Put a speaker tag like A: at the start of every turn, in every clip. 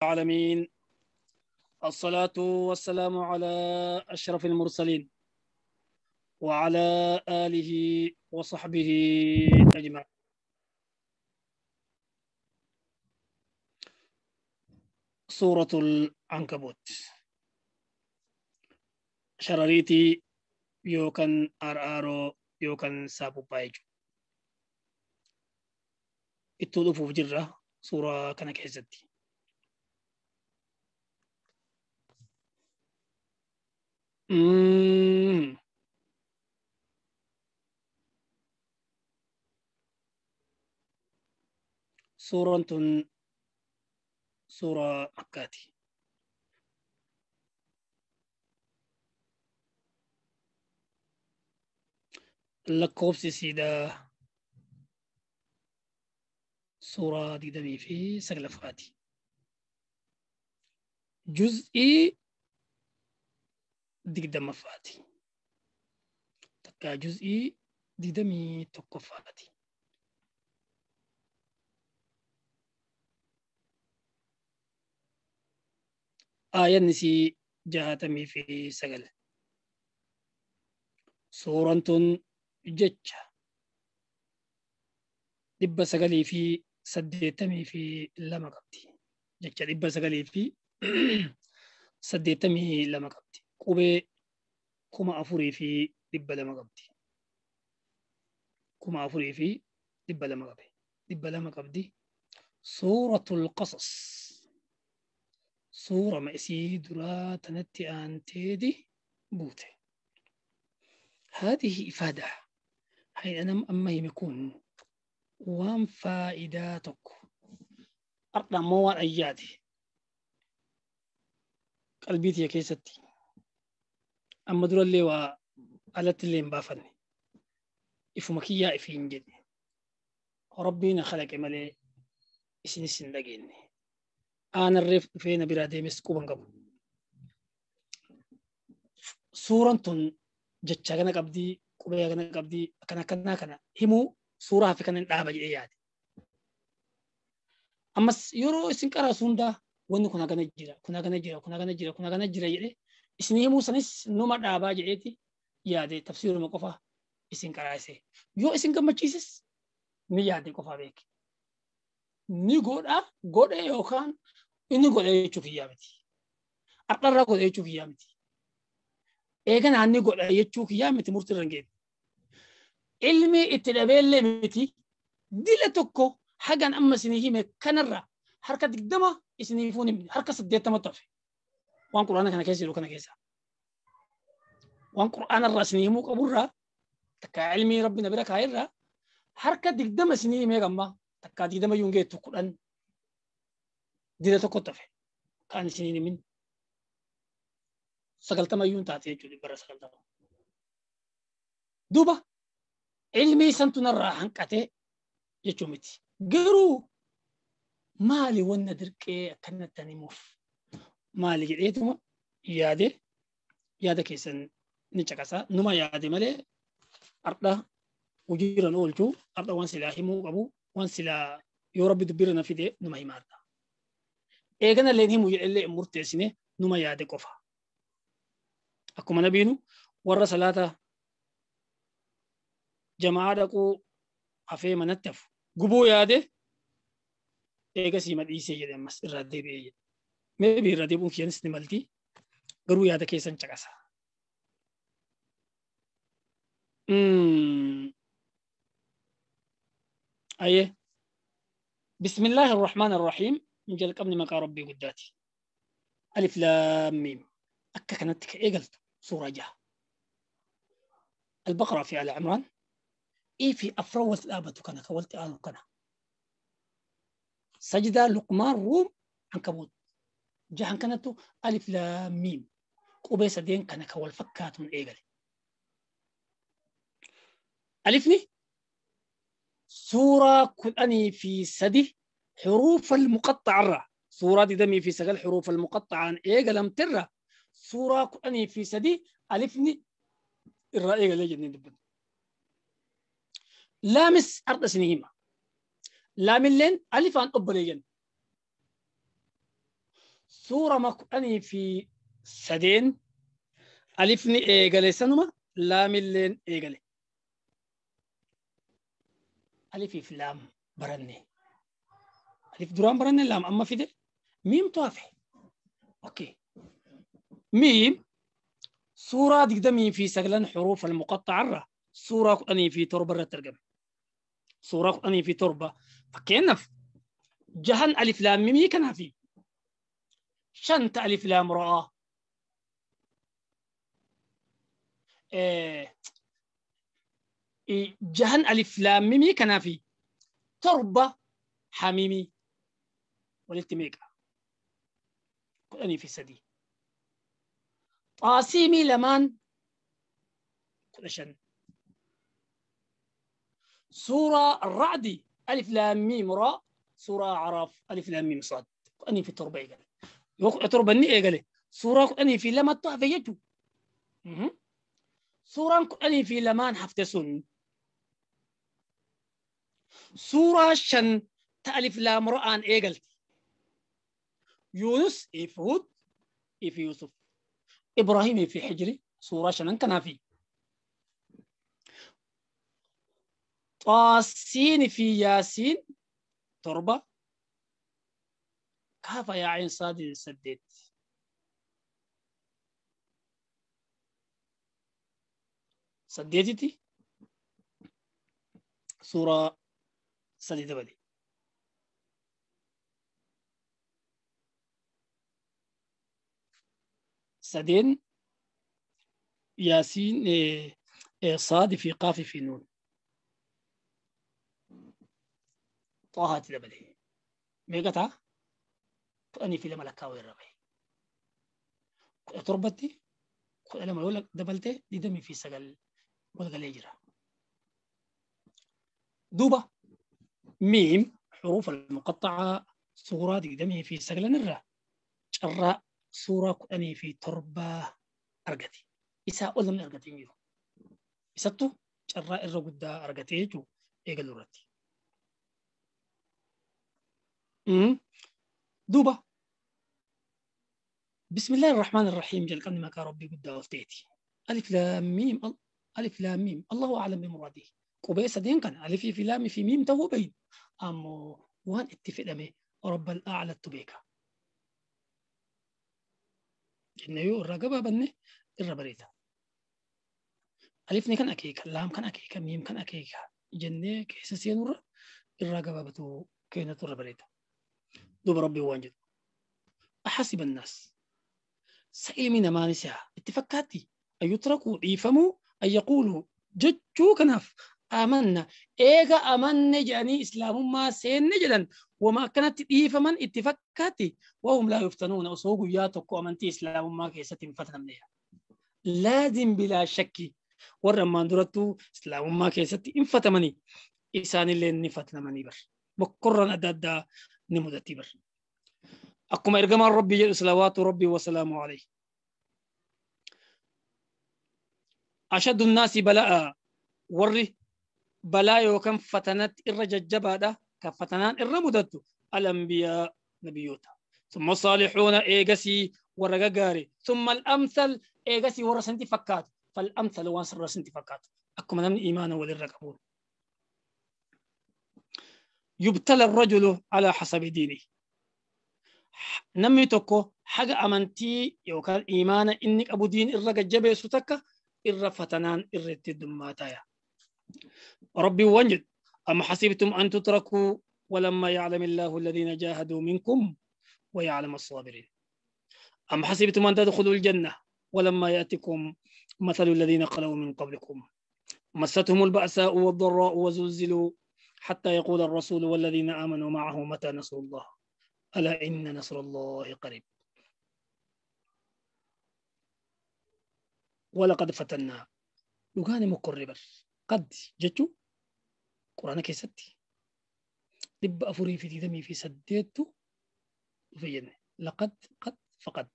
A: العالمين، الصلاة والسلام على أشرف المرسلين وعلى آله وصحبه أجمعين. سورة العنكبوت شراريتي يوكن أرارو يوكن سابو بايجو اتو في جرة سورة كان كيزتي. سورة سورة مكاتي. lakkoofsi isiidhaa suuraa 29ffaati. Juz'ii 20ffaati. Takkaa juz'ii 21ffaati. Aayanni isii 69. Suuraan tun jecha 982 qabdi. Jecha 982 qabdi. Qubee 4200 qabdi. 4200 qabe. 200 qabdi. Suuratul Qasas. Suura ma'isii duraa tanatti aanteedi buute. هذه إفادة هاي أنا أما يكون وان فائداتك أرضا موان أيادي قلبيتي كيستي أما دور اللي وقالت اللي مبافني إفمكية إفين جدي ربنا خلق ملي إسن سندقيني أنا الريف فين برادي مسكوبا قبل سورة jecha kana qabdii qubee kana qabdii akkana akkana kana himuu suuraa fi kanan dhaaba jedhee yaade. Ammas yeroo isin qaraasu hundaa wanni kun hagana jira, kun hagana jira, kun hagana jira, kun hagana jira jedhee isin himuu sanis numa dhaabaa jedheeti yaade tafsiiruma qofa isin qaraase. Yoo isin gammachiises ni yaade qofa beeke. Ni godha godhe yookaan inni godhe jechuu kiyyaa miti. Har'arraa godhe jechuu kiyyaa miti. Eegan aanni godha jechuu kiyyaa miti murtii irra hin geenne. Ilmi itti dhabeellee miti dila tokko hagan amma isinii hime kanarra harka 20 isinii fuun himne harka 80 hafe. Waan quraana kana keessa jiru kana keessa. Waan quraana irraa isinii himuu qaburraa takka ilmii rabbi na bira kaa'erraa harka 20 isinii himee gamma takka 20 iyyuu hin geettu 10 dila tokko hafe kan isinii himin. 90 iyyuu taate jechuudha bara 90. Duuba ilmii santu narraa hanqatee jechuu miti. Garuu maali wanna dirqee akkanatti himuuf maali jedheetuma yaade yaada keessan ni caqasaa. Numa yaade malee har'a hojiirra oolchuu har'a waan silaa himuu qabu waan silaa yoo rabbi dubbiirra na fide numa hima har'a. Eegana illee himuu jedhellee hin murteessine numa yaade qofa. Akkuma nabiinu warra salaata jamaa dhaquu hafee manatti hafu gubuu yaade eegasii madhiisee jedhe ammas irraa deebi'ee jedhe. Meebii irraa deebi'uun kiyyanis ni malti garuu yaada keessan caqasa. Ayyee Bismillaahi Arrahmaan Arrahiim jalqabni maqaa Rabbii guddaati. Alif Laam Miim akka kanatti ka eegaltu سورة جاء البقرة في آل عمران إيه في أفروت الآبة كنا كولت آل كنا سجدة لقمان روم عنكبوت جهن كانتو ألف لام ميم قبيس دين كنا كول فكات من إيجل ألفني سورة كل في سدي حروف المقطعة الرا سورة دي دمي في سجل حروف المقطعة عن إيجل أم ترى سورة كأني في سدي ألفني الرأي اللي جدني دبن لامس أرض سنيهما لام اللين ألف عن أبليجن Suura 13 alifni eegale sanuma laamilleen eegale. Alifiif laam baranne. Alif duraan baranne laam amma fide miimtu hafe. Okay. Miim suuraa 29 xuruuf almuqaxxa'a irra suuraa 17 irratti argame. Suuraa 17 fakkeenyaaf jahan alif laam miimii kanaafi shanta alif laam ra'aa jahan alif laam miimii kanaafi 7 hamiimii walitti meeqa? 13. Xaasiimii lamaan 15. Suuraa Racdi alif laam miim raa suuraa Acraaf alif laam miim saad 17 eegale. Yoo 17 ni eegale suuraa 12 hafe jechuudha. Suuraan 12 hafte sun suuraa 5 ta alif laam ra'aan eegalti. Yunus if Hud if Yusuf Ibrahim fi Hijri suuraa 5 kanaafi. Xaasiin fi Yaasiin 7 kaafa yaa ayn saadin 8. Saddeetitti suuraa 3 dabale. Sadeen Yaasiin saadi fi qaafi fi nuun. Xaahaatti dabale. Meeqa ta'a? 12 lakkaa'uu irra bahe. 17tti 12 yoo dabalte 29 walgalee jira. Duuba miim xuruuf almuqaxxa'a suuraa 29 irra carraa suuraa 17 argate. Isaa ol namni argate hin jiru. Isattu carraa irra guddaa argate jechuudha eegaluu irratti. Duuba bismillaahi irrahmaan irrahiim jalqabni maqaa rabbii guddaa ol ta'eeti. Alif laam miim alif laam miim Allahu a'lam bimuraadihi. Qubee sadeen kana alifii fi laamii fi miim ta'uu beeynu ammoo waan itti fedhame rabbal a'lattu beeka. Jennee yoo irraa gabaabanne irra bareeda. Alifni kan akeeka, laam kan akeeka, miim kan akeeka jennee keessa seenurra irraa gabaabatu keenyatu irra bareeda. Duuba rabbii waan jedhu. Ahasiba annaas. Sa'ilmi namaanis haa itti fakkaatti ayyutrakuu dhiifamuu ayyaquuluu jechuu kanaaf amanna eega amanne jedhanii islaamummaa seenne jedhan wama akkanatti dhiifaman itti fakkaatti wahum laa yuftanuuna osoo guyyaa tokko amantii islaamummaa keessatti hin fatanamne. Laazim bilaa shakki warra ammaan durattuu islaamummaa keessatti hin fatamanii isaanillee ni fatanamanii bar. Bokkorraan adda addaa ni mudatti bar. Akkuma ergamaan rabbii jedhu salawaatu rabbii wasalaamu alayhi. Ashaddu nnaasi balaa'a warri balaa yookaan fatanatti irra jajjabaadha kan fatanaan irra mudattu al-anbiyaa nabiyyoota. Summa saalixuuna eegasii warra gaggaare. Summa al-amsal eegasii warra santi fakkaatu. Fal-amsal waan warra santi fakkaatu. Akkuma namni imaana walirra qabuun. Yubtala ar-rajulu ala hasabi diinihi. Namni tokko haga amantii yookaan imaana inni qabu diin irra gajjabeessu takka irra fatanaan irratti dummaataaya. Rabbi waan jedhu am hasibtum an tutrakuu walamma ya'lam Allahu alladhina jahaduu minkum wa ya'lam as-sabirin. Am hasibtum an tadkhulul janna walamma ya'tikum mathalu alladhina khalaw min qablikum massathumul ba'sa'u wad-dharra'u wa zulzilu hatta yaqula ar-rasulu walladhina amanu ma'ahu mata nasrullah ala inna nasrallahi qarib. ولقد فتنا dhugaani mokkorre bar qad jechuu quraana keessatti 428 dhufe jenne laqad qad faqad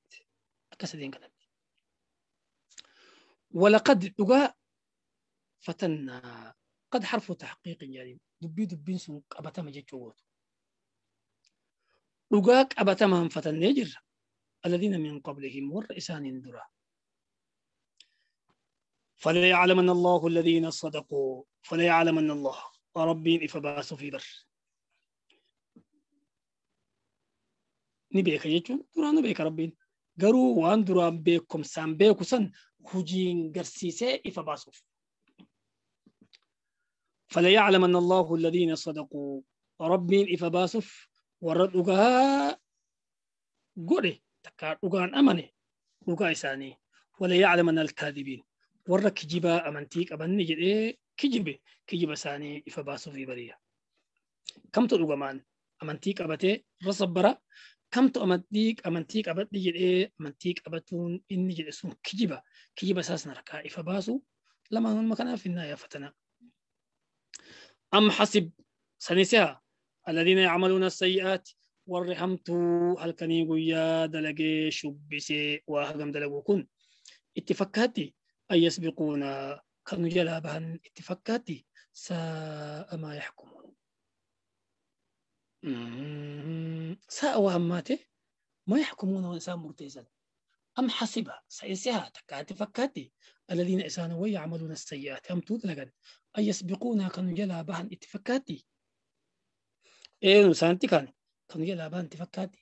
A: akka sadeen kanatti. ولقد dhugaa فتنا قد حرف تحقيق jedhaniin dubbii dubbiin sun qabatama jechuu gootu. Dhugaa qabatamaan fatannee jirra. الذين من قبلهم والرئسان درا فليعلمن الله الذين صدقوا فليعلمن الله ربي إفباس في بر نبيك يجون درا نبيك ربي قروا وان درا بيكم سام بيكو سن هجين قرسيسي إفباسوف فليعلمن الله الذين صدقوا ربي إفباسوف ورد قولي تكار أغان أمني أغا إساني ولا يعلمن الكاذبين ورا كجيبا أمنتيك أبني جدي كجيبه كجيبا ساني إفباسو في برية كم تلقى مان أمنتيك أبتي رصبرا كم تأمنتيك أمنتيك أبتي جدي أمنتيك أبتون إني جدي سون كجيبا كجيبا ساسنا ركا إفباسو لما هم مكانا في النهاية فتنا أم حسب سنسها الذين يعملون السيئات warri hamtuu halkanii guyyaa dalagee shubbisee waa hagam dalagu kun itti fakkaatti an yasbiquuna kan nu jalaa bahan itti fakkaatti saa'a maa yaxkumuun saa'a waa hammaate maa yaxkumuuna waan isaan murteessan am xasiba sa'insihaa takkaa itti fakkaatti alladhiina isaan way yacmaluuna asayyi'aati hamtuu dalagan an yasbiquuna kan nu jalaa bahan itti fakkaatti eenu isaanitti kaane kan jalaa bahan itti fakkaatti.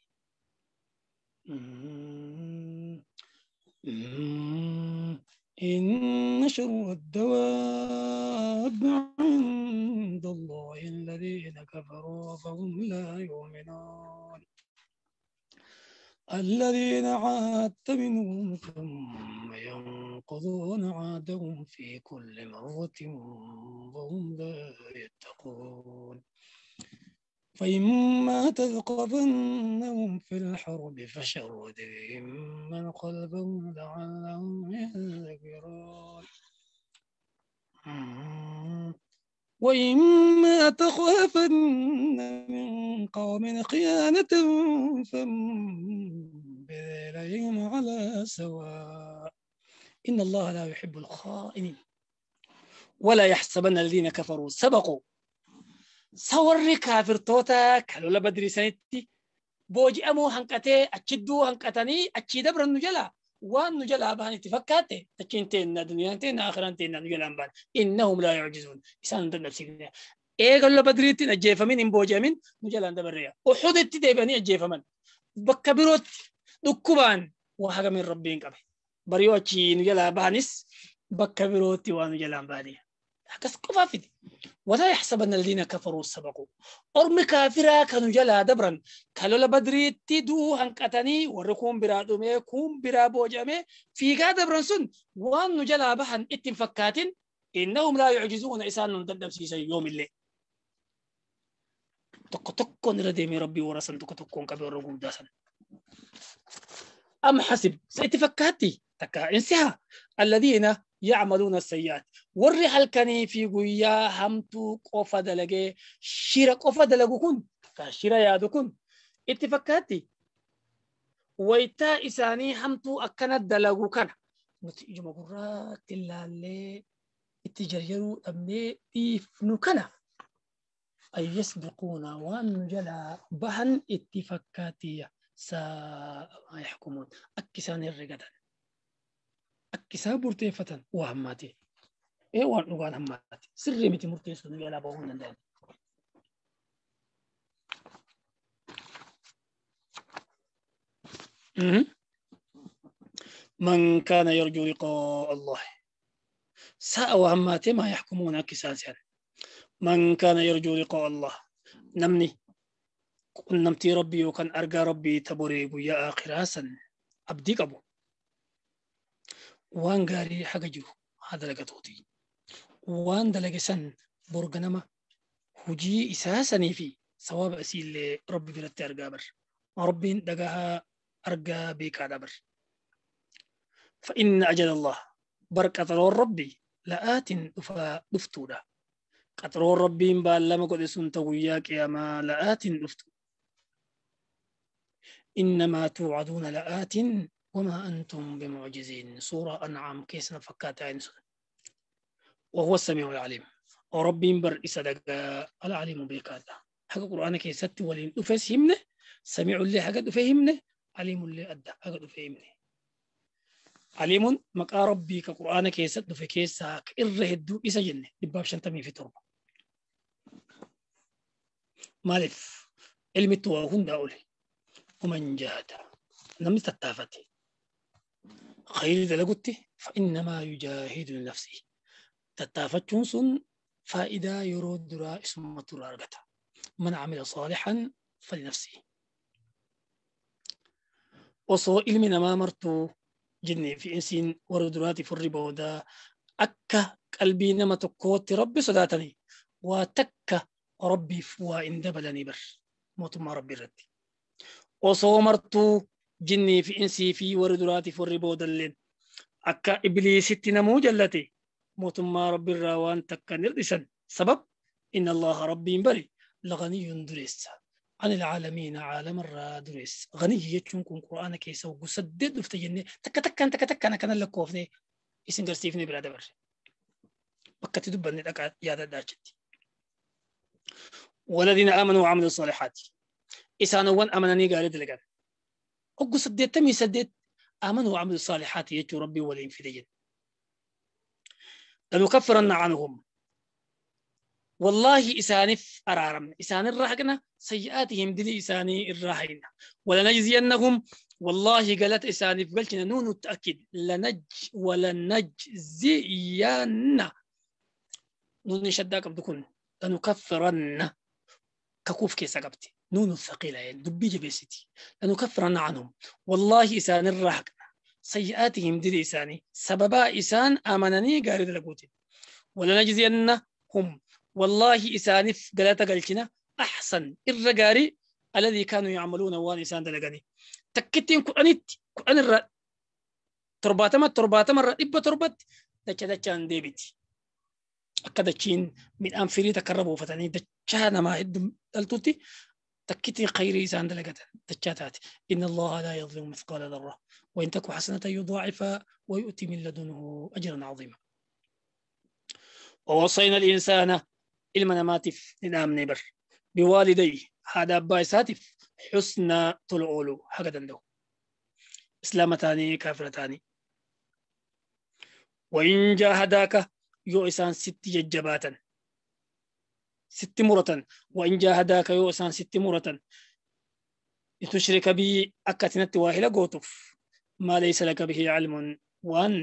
A: إن شر الدواب عند الله الذين كفروا فهم لا يؤمنون الذين عاهدت منهم ثم ينقضون عهدهم في كل مرة وهم لا يتقون فإما تثقفنهم في الحرب فشرد بهم من خلفهم لعلهم يذكرون وإما تخافن من قوم خيانة فانبذ إليهم على سواء إن الله لا يحب الخائنين ولا يحسبن الذين كفروا سبقوا sawarri kaafirtoota kan lola badrii sanitti booji'amuu hanqatee achidduu hanqatanii achii dabran nu jalaa waan nu jalaa bahan itti fakkaatte achiin teenna duniyaan teenna akhiran teenna nu jalaan bahan innahum laa yucjizuun isaan hin dadhabsiifne eega lola badriitti hin ajjeefamin hin booji'amin nu jalaan dabarreeya uxuditti deebi'anii ajjeefaman bakka birootti dhukkubaan waa hagamin rabbiin qabe bariyoo achii nu jalaa bahanis bakka birootti waa nu jalaan bahaniya akkas qofaaf fide ولا يحسبن الذين كفروا سبقوا أرم كافرا كانوا جلا دبرا كالولا بدري تدو هنكتني وركون برا دومي كون برا بوجامي في دبرا سن وان جلا بحن اتفكات إنهم لا يعجزون إسان دبدب سيسا يوم الليل تك تك رديمي ربي ورسن تك تك كبير رقم داسن أم حسب سيتفكاتي تكا انسها الذين يعملون السيئات warri halkanii fi guyyaa hamtuu qofa dalagee shira qofa dalagu kun ka shira yaadu kun itti fakkaatti waytaa isaanii hamtuu akkana dalagu kana nuti ijuma gurraatti ilaallee itti jarjaruu dhabnee dhiifnu kana an yasbiquuna waan nu jalaa bahan itti fakkaatiyya saa'a maa yaxkumuun akka isaan herregatan akka isaan murteeffatan waa hammaate ee waan dhugaan hammaate sirrii miti murteessuu nu jalaa bahuu hin danda'an. من كان يرجو لقاء الله ساء وهمات ما يحكمون كساسا من كان يرجو لقاء الله نمني نمتي ربي وكان أرجى ربي تبري يا آخراسا أبدي قبو وان غاري حق جرو هذا لقطوتي وان دلقسن برغنما هجي إساسني في ثواب أسيل ربي برت أرجى بر ربي دقاها أرجى بك دبر فإن أجل الله بركة ربي لآت دفتودا قطر ربي بالما قد سنت وياك يا ما لآت دفتو إنما توعدون لآت وما أنتم بمعجزين سورة أنعام كيسنا فكات عين وهو السميع العليم وربي بر إسدق العليم بكاتا حق القرآن كيست ولين أفسهمنا سميع اللي حق أفهمنا Aliimun illee adda aga dhufe himne. Aliimun maqaa rabbii ka qur'aana keessatti dhufe keessaa ka irra hedduu isa jenne 157. Maaliif ilmitti waa hundaa ole. Waman jahada namni tattaafate khayrii dalagutti fa'innamaa yujaahidu linafsihi. Tattaafachuun sun faayidaa yeroo duraa isumatu irraa argata. Man amila saalihan falinafsihi. Osoo ilmi namaa martuu jinnii fi insiin warra duraatiif warri boodaa akka qalbii nama tokkootti rabbi sodaatanii waa takka rabbiif waa hin dabalanii bar mootummaa rabbii irratti. Osoo martuu jinnii fi insii fi warri duraatiif warri boodalleen akka ibliisitti namuu jallate mootummaa rabbi irraa waan takka hin hir'isan. Sabab inna allaha rabbiin bari laganiyyun dureessa. عن العالمين عالم الرادرس غني يجون كون قرآن كيسا وقصدد دفتجني تك تك تك تك أنا كان لكوفني إسن قرسيفني بلا دبر بكت دبني لك يا داشتي. والذين آمنوا وعملوا الصالحات إسانوان أمنني قال دلقان وقصدد تمي سدد آمنوا وعملوا الصالحات يجوا ربي ولين في دين لنكفرن عنهم والله إسانف أرارم إسان الرحقنا سيئاتهم دلي إساني الراحين ولنجزينهم والله قالت إسانف قلتنا نون التأكيد لنج ولنجزين نون شداك بدكون لنكفرن ككوف كيسا قبتي نون الثقيلة دبي جبيستي لنكفرن عنهم والله إسان الرحقنا سيئاتهم دلي إساني سببا إسان آمنني قارد لقوتي ولنجزينهم والله إسانف قالت قلتنا أحسن الرجاري الذي كانوا يعملون وان إسان دلقاني تكتين كأنت كأن الر ترباتما ترباتما الر إبا تربت دتش دتشان ديبتي أكدتشين من أنفري تكربوا فتاني دتشانا ما هدم التوتي تكتين خيري إسان دلقتن دتشاتات. إن الله لا يظلم مثقال ذرة وإن تك حسنة يضاعفها ويؤتي من لدنه أجرا عظيما. ووصينا الإنسان ilma namaatiif ni dhaamne bar biwaalidayhi haadha abbaa isaatiif xusnaa tola ooluu haga danda'u islaama ta'anii kaafira ta'anii. Wain jaahadaaka yoo isaan sitti jajjabaatan sitti muratan wain jaahadaaka yoo isaan sitti muratan litushrika bii akka ati natti waa hila gootuuf maa laysa laka bihi cilmun waan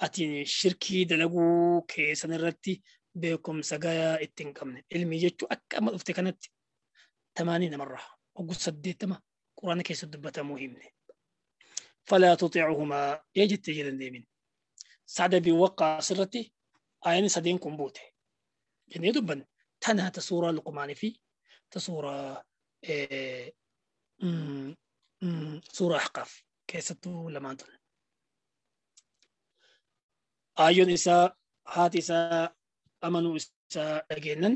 A: ati shirkii dalaguu keessan irratti beekumsa gayaa itti hin qabne. Ilmi jechuu akka amma dhufte kanatti 80 namarraa oggu 80 quraana keessa dubbatamuu himne. Falaa tutiicuhumaa ee jettee jedhan deemin. Sacda bin Waqqaas irratti aayani sadeen kun buute jennee dubbanne. Tanaa ta suuraa Luqmaanii fi ta suuraa suuraa Ahqaaf keessattuu lamaan tun. Aayyoon isaa haati isaa amanuu isaa dhageennan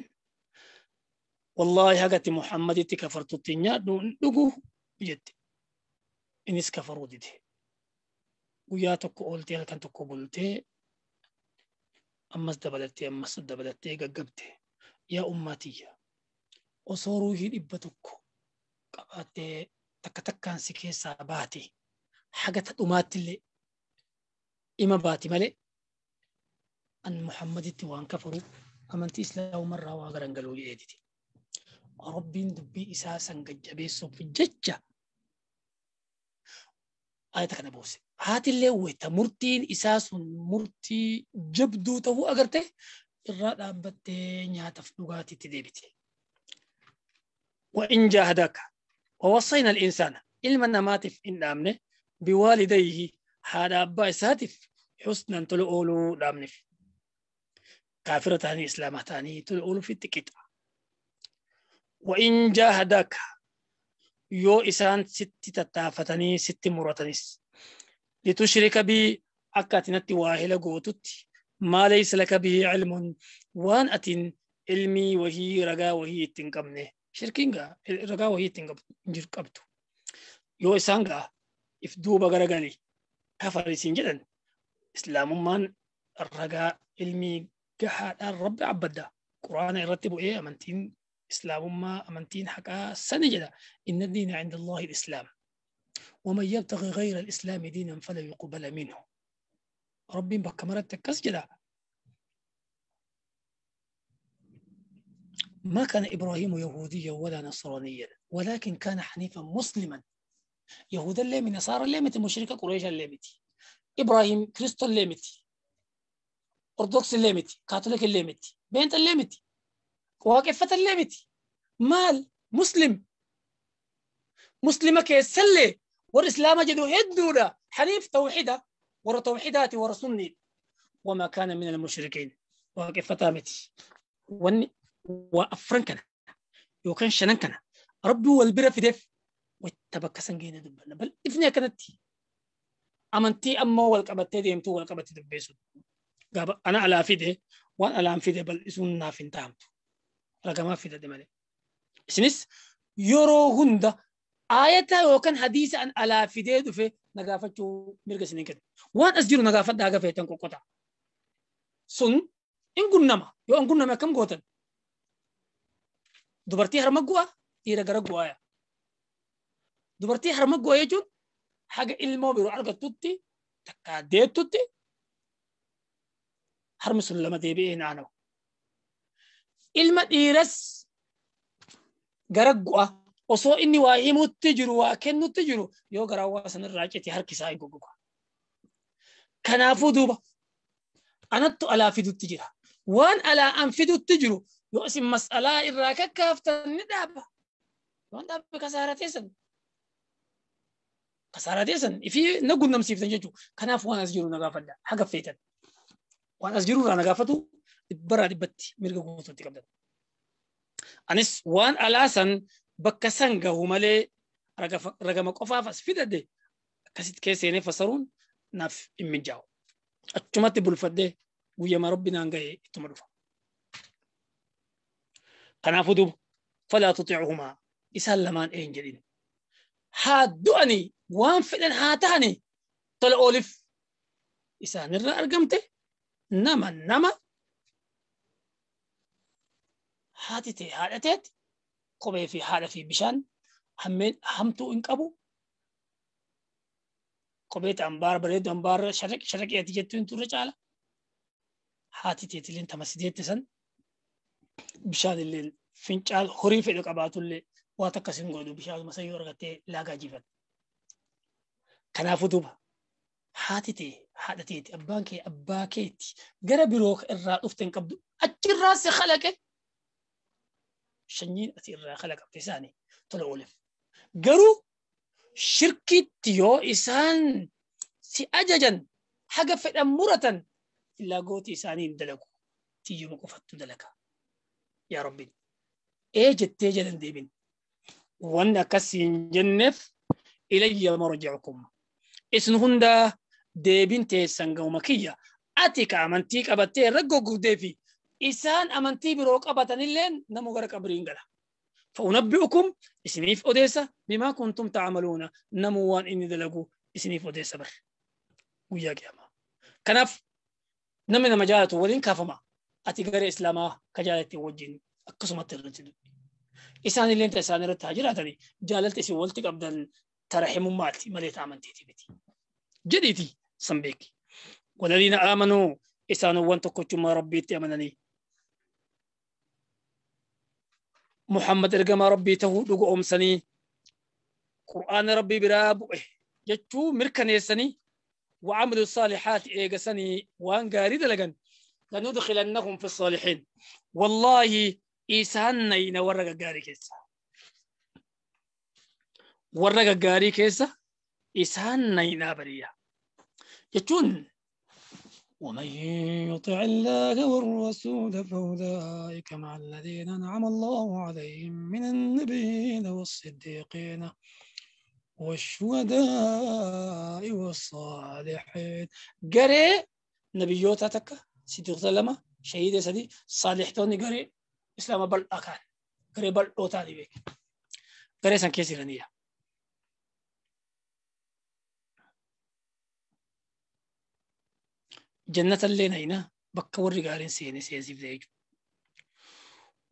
A: wallaahi hagati Muhammaditti kafartutti nyaadhu hin dhugu jette. Innis kafaruu dide. Guyyaa tokko ooltee halkan tokko bultee ammas dabalattee ammas dabalattee gaggabte. Yaa ummatiyya osoo ruuhii 100 qabaattee takka takkaan si keessaa baate haga ta dhumaatti illee ima baati malee an Muhammaditti waan kafaru amantii islaamumarraa waa garangaluu jedheetiti. Rabbiin dubbii isaa san gajjabeessuuf jecha ayata kana buuse. Haatillee wayita murtiin isaa sun murtii jabduu ta'uu agarte irraa dhaabbattee nyaataaf dhugaatiitti deebite. Wa in jaahadaka wa wassayna al-insaana ilma namaatiif hin dhaamne biwaalidayhi haadha abbaa isaatiif xusnan tola ooluu dhaamneef. Kaafira ta'anii islaamaa ta'anii tola ooluuf itti qixa. Wa in jaahadaka yoo isaan sitti tattaafatanii sitti muratanis litushrika bii akka ati natti waa hila gootutti maa laysa laka bihi cilmun waan atin ilmii wahii ragaa wahii itti hin qabne shirkiin gaa ragaa wahii itti hin qabdu yoo isaan gaa if duuba garagali kafarisiin jedhan islaamummaan ragaa ilmii gahaadhaan rabbi abbadda quraana irratti bu'ee amantiin islaamummaa amantiin haqaa sani jedha inna diina cinda allahi islaam. ومن يبتغي غير الإسلام دينا فلا يقبل منه. ربي بكمرت كسجدا. ما كان إبراهيم يهوديا ولا نصرانيا ولكن كان حنيفا مسلما. يهودا الليمي، نصارى الليمتي، مشركة قريش الليمتي، إبراهيم كريستو الليمتي، أرثوذكس الليمتي، كاثوليك الليمتي، بنت الليمتي، واقفة الليمتي، مال مسلم مسلمة كيسلي والإسلام جدو هدودا حنيف توحيدة ورا توحيداتي ورا سني وما كان من المشركين. واقفة تامتي وأفرنكنا يوكان شننكنا ربي والبرة في دف واتبكى سنجينا دبنا بل إفنيا كانت أمنتي أما والقبتي ديمتو والقبتي دبيسو أنا على فيده وأنا على فيده بل إسون نافين تامتو رقما فيده دمالي سنس يورو هندا آية وكان حديث عن على فيده دفه نقافتو مرقس نكد وان أسجلو نقافت داقا فيتن كوكوتا سن إن قلنا ما يو إن قلنا ما كم قوتن dubartii harma gu'a dhiira gara gu'aaya. Dubartii harma gu'a jechuun haga ilmoo biroo argattutti takka deettutti harmi sun lama deebi'ee naanawu. Ilma dhiiras gara gu'a osoo inni waa himutti jiru waa kennutti jiru yoo garaa waa sanarraa cite harki isaa hin goggoga. Kanaafuu duuba anattu alaa fidutti jira. Waan alaa an fidutti jiru yoo isin mas'alaa irraa kakkaaftan ni dhaaba. Waan dhaabbe kasaaraa teessan ifii na gunnamsiiftan jechuudha. Kanaaf waan as jiru na gaafadha. Haga feetan. Waan as jiru irraa na gaafatu dhibbarraa dhibbatti mirga guutuutti qabdan. Anis waan alaa san bakka san gahu malee ragama qofaaf as fidadde akkasitti keessa seenee fasaruun naaf hin mijaa'u. Achumatti bulfadhee guyyama rabbi naan ga'e ittuma dhufa. Kanaafuu duuba falaa tutiicuhumaa isaan lamaan een jedhin haa du'anii waan fedhan haa ta'anii tola oolif isaanirra argamte nama haati ta'e haadha ta'etti kophee fi haadha fi bishaan hamtuu hin qabu kophee ambaara bareedu ambaara sharaqee ati jettu hin turre caala haati ta'eetillee tamasideette san bishaan illee fincaan horii fedhu qabaatullee waa takka sin godhu bishaan masayyoo argattee laagaa jiifate. Kanaafuu duuba haati ta'e haadha ta'eeti abbaan kee abbaa keeti gara biroo irraa dhufte hin qabdu achirraa si kalaqe shanyiin ati irraa kalaqamte isaanii tola oolef. Garuu shirkitti yoo isaan si ajajan haga fedhan muratan illaa gootii isaanii hin dalagu tiyyuma qofattu dalaga. Yaa Rabbi ee jettee jedhan deebin wanni akkasiin jenneef ilayya marji'ukum isin hundaa deebin teessan ga'uma kiyya ati ka amantii qabattee irra goggogdee fi isaan amantii biroo qabatanilleen namu gara qabriin gala. Fa'unabbi'ukum isiniif odeessa bimaa kuntum ta'amaluuna namu waan inni dalagu isiniif odeessa bar guyyaa qiyaamaa. Kanaaf namni nama jaalatu waliin kaafama. Ati gara islaamaa ka jaalatte wajjin akkasumatti irratti dubbi. Isaan illee isaan irratti haa jiraatani jaalalti isin walitti qabdan tarahimummaati malee amantiiti miti. Jedhiiti san beeki. Waladiina aamanuu isaanowwan tokkochummaa rabbiitti amananii. Muhammad ergamaa rabbii tahuu dhuga oomsanii qur'aana rabbii biraa bu'e jechuu mirkaneessanii وعملوا الصالحات إيجاسني وان غاري دلغن لندخلنهم في الصالحين. والله إيسان نينا ورقة غاري كيسا ورقة غاري كيسا إيسان نينا بريا يجون ومن يطع الله والرسول فأولئك مع الذين أنعم الله عليهم من النبيين والصديقين والشهداء والصالحين. قري نبيوتا تكا صديق لما شهيد سدي صالح توني قري إسلام بل أكان قري بل أوتاني بيك قري سان كيسي غنية. جنة اللينا هنا بكور قارين سيني سيزيف ذيج.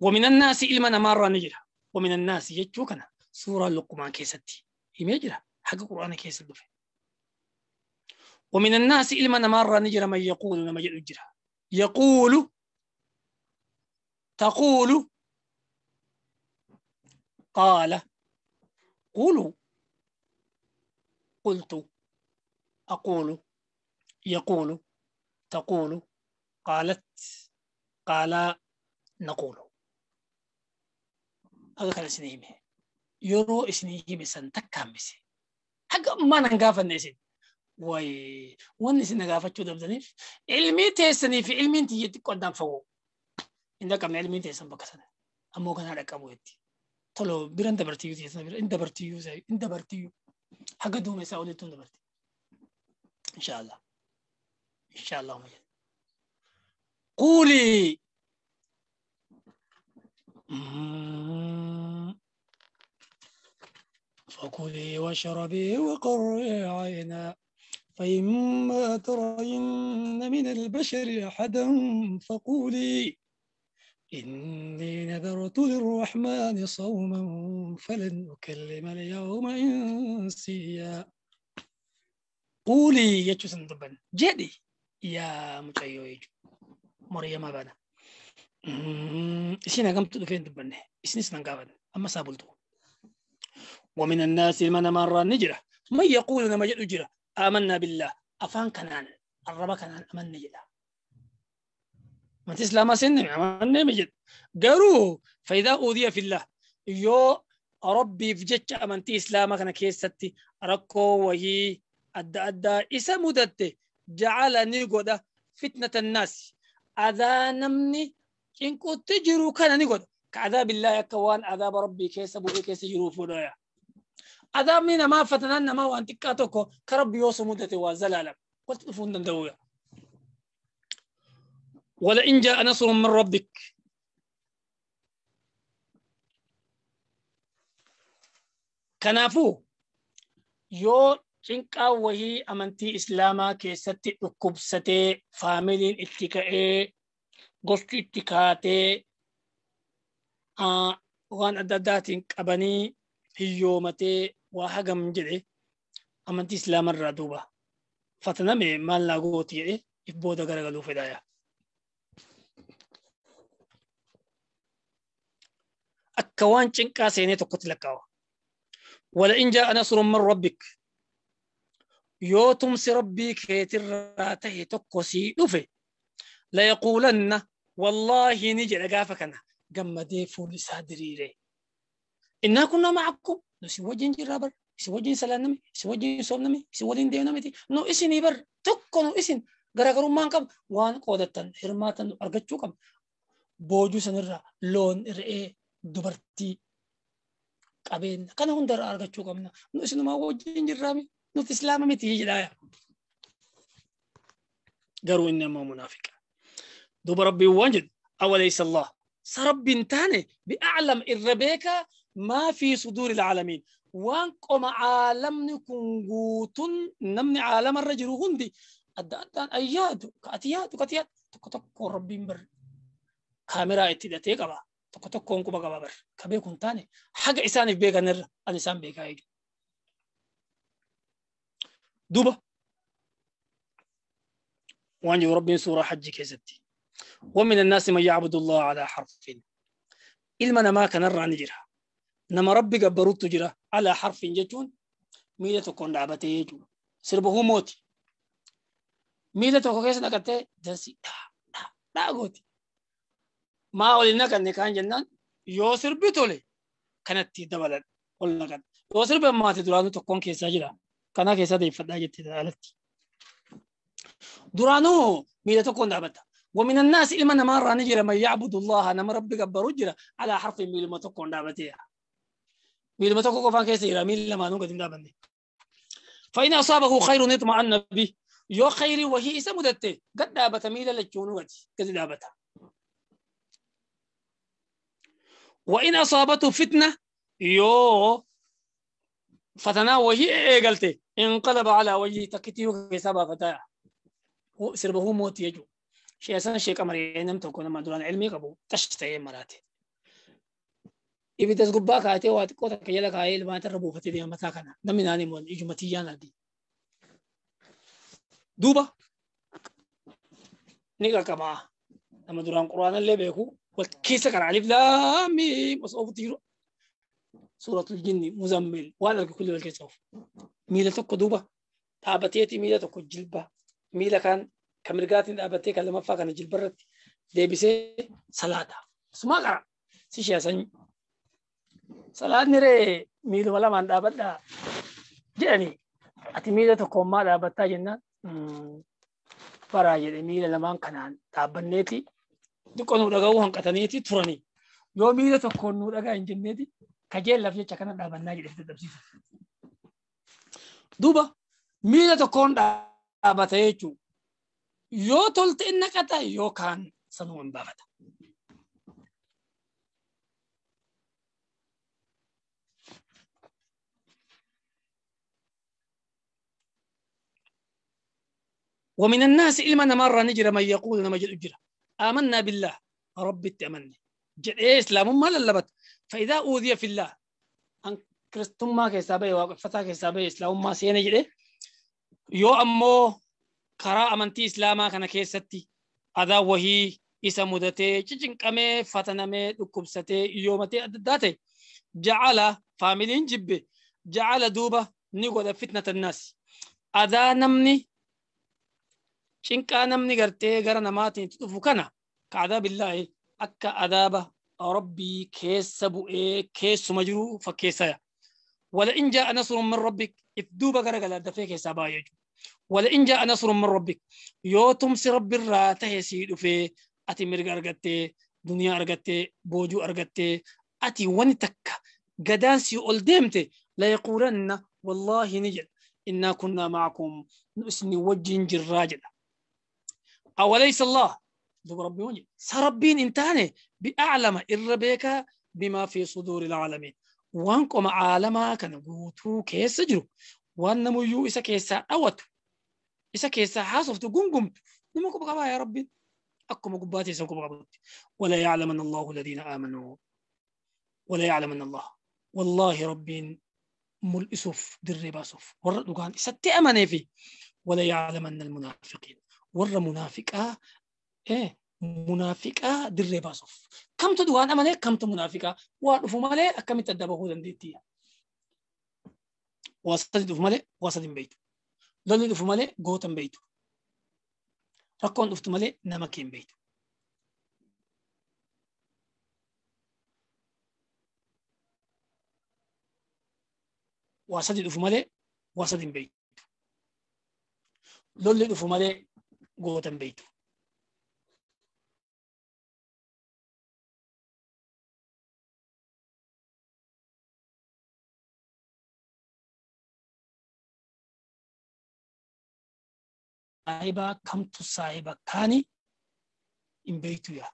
A: ومن الناس إلما نمارة نجرة ومن الناس يجوكنا سورة لقمان كيستي يجرى Haga Qur'aana keessa dhufe. ومن الناس إلما نمر نجر من يقول نما جرى يقول تقول قال قولوا قلت أقول يقول تقول قالت قال نقول. هذا كان سنيمه يرو اسنيمه سنتكامسه حق ما نغاف الناس وي ونس نغافتشو دبدنيف علمي تيسني في علمي انت قدام فوق عندك من علمي تيسن بكسن امو كان هذا كابوتي تلو بيرن دبرتيو تيسن بيرن دبرتيو زي ان دبرتيو حق دوم ساولتون دبرتي ان شاء الله ان شاء الله مجد. قولي فكلي واشربي وقري عينا فإما ترين من البشر أحدا فقولي إني نذرت للرحمن صوما فلن أكلم اليوم إنسيا. قولي يجوسن دبن جدي يا مجيو مريم بنا إسنا قمت دفين دبن إسنا سنقابل أما سابلتو. ومن الناس من مر نجرة من يقول نما جرة آمنا بالله أفان كنان الرب كنان أمن نجرة من تسلم سن أمن مجد قالوا فإذا أوذي في الله يو ربي في جتش أمنتي إسلام كان كيستي ركو وهي أدى أدى إسا مدت جعل نيقود فتنة الناس أذا نمني إن كنت تجرو كان نيقود كعذاب الله يكوان عذاب ربي كيس أبوه كيس يجرو فوضايا عذاب من ما فتننا ما وأنت كاتوكو كربي يوسف مدته وزلالة قلت تفون دويا. ولئن جاء نصر من ربك كنافو يو cinqaa wahii amantii islaamaa keessatti dhukkubsatee faamiliin itti ka'ee gosti itti kaatee waan adda addaatiin qabanii hiyyoomatee waa hagam jedhe amantii islaamarraa duuba fataname maal naa gooti jedhe if booda garagaluu fedhaaya. Akka waan cinqaa seenee tokkotti lakkaawa. ولئن جاء نصر من ربك yoo tumsi rabbii keetirraa tahe tokko sii dhufe layaquulanna wallaahi ni jedha gaafa kana gammadee fuulli isaa diriire innaa kunnaa ma'akum nu isin wajjin jirraa bar isin wajjin salaanname isin wajjin soomname isin waliin deemnameti nu isinii bar tokko nu isin garaagarummaan qabu waan qoodattan hirmaatan nu argachuu qabna boojuu sanirraa loon re'ee dubartii qabeenya kana hundarraa argachuu qabna nu isinumaa wajjin jirraami نوت إسلام متي جدايا قالوا إنما منافق دوب ربي وانجد أوليس الله سرب تاني بأعلم الربيكا ما في صدور العالمين وانقم عالم نكون قوتن نمني عالم الرجل هندي أدى أدى أياد كأتياد كأتياد تك تك ربي بر كاميرا اتدتي قبا تك تك كونكو بقى بر كبيكون تاني حاجة إساني بيكا نر الإنسان بيكا يجي دوبا وانجو ربي سورة حج كيستي ومن الناس من يعبد الله على حرف إلما ما كان نرى نجرها نما ربي قبروت جرا على حرف جتون ميلة تكون لعبتي يجو سربه موتي ميلة تكون كيس نكتة جنسي لا لا قوتي ما ولنا كان كان جنان يو سربتولي كانت تدبلت قلنا كان يو سرب ما تدرانو تكون كيس جرا كان كيسا ديفدا جت دالتي درانو ميلة تكون دابتا. ومن الناس إلما نمر نجر من يعبد الله نما ربي قبرو جرا على حرف ميل ما تكون دابتي ميل ما تكون فان كيسيرا ميل لما نو قدم دابني فإن أصابه خير اطمأن به يو خير وهي سمدته قد دابت ميل لجونو قد دابتا. وإن أصابته فتنة يو فتنا وهي قلتي انقلب على وجهه تكتيو كسبا فتاة سربه موت يجو شيء أسان شيء كمري نم تكون ما دوران علمي قبو تشتهي مراتي Ibiddas gubbaa kaatee waa xiqqoo takka jala kaayee ilmaata irra buufatee deema mataa kana. Namni naan himu ijuma tiyyaan adii. Duuba ni qaqqabaa. Nama duraan quraanallee beeku wal keessa qara alif laam miim osoo ofutti jiru suuratul jinni muzammil waan arge kulli wal keessa ofu. Miila tokko duuba dhaabateeti miila tokko jilba miila kaan kan mirgaatiin dhaabattee kan lamaffaa kana jilba irratti deebisee salaata. Sumaa qara si sheesan salaatni ree miiluma lamaan dhaabadhaa jedhanii ati miila tokkommaa dhaabbattaa jennaan baraa jedhe miila lamaan kanaan dhaabbanneeti xiqqoo nu dhaga'uu hanqataniiti turanii yoo miila tokkoon nu dhagaa hin jenneeti kajeellaaf jecha kana dhaabannaa jedhe dadhabsiisu. Duuba miila tokkoon dhaabata jechuun yoo tolte inni naqata yookaan sanuu hin baafata. ومن الناس إلما نمر نجر من يقول نمجد أجرة آمنا بالله رب التأمني جد إسلام ما للبت فإذا أوذي في الله أن كريستم ما كيسابي وقفتا كيسابي إسلام ما سينجد يو أمو كرا أمنتي إسلاما كان كيستي أذا وهي إسا مدتي چچنقمي فتنمي دكبستي يومتي أدداتي جعل فاميلين جب جعل دوبة نيقود فتنة الناس أذا نمني cinqaa namni gartee gara namaatiin itti dhufu kana ka adaabillaahi akka adaaba rabbii keessa bu'ee keessuma jiru fakkeessaya. Wala in jaa'a nasrun min rabbik if duuba gara gala dafee keessaa baay'ee jechuudha. Wala in jaa'a nasrun min rabbik yoo tumsi rabbirraa tahe sii dhufee ati mirga argattee duniyaa argattee boojuu argattee ati wani takka gadaan sii ol deemte la yaquulanna wallaahi ni jedha innaa kunnaa ma'akum nu isinii wajjin jirraa jedha. أوليس الله ذو ربي وجه سربين انتاني بأعلم الربيكا بما في صدور العالمين وانكم عالما كان قوتو كيس جرو وان ميو إسا كيسا أوتو إسا كيسا حاصفتو قمقمتو نمكو بقبا يا ربي أكم قباتي سنكو بقباتي ولا يعلمن الله الذين آمنوا ولا يعلمن الله والله ربي ملئسوف درباسوف ورد كان إسا تأمني فيه ولا يعلمن المنافقين warra munaafiqaa munaafiqaa dirree baasuuf kamtu du'aan amanee kamtu munaafiqaa waa dhufu malee akkamitti adda bahuu dandeettii waa sadi dhufu malee waa sadi hin beektu lolli dhufu malee goota hin beektu rakkoon dhuftu malee nama kee hin beektu. Waa sadi dhufu malee waa sadi hin beektu lolli dhufu malee goota hin beektu. Saahiba kamtu saahiba kaani hin beektu yaa.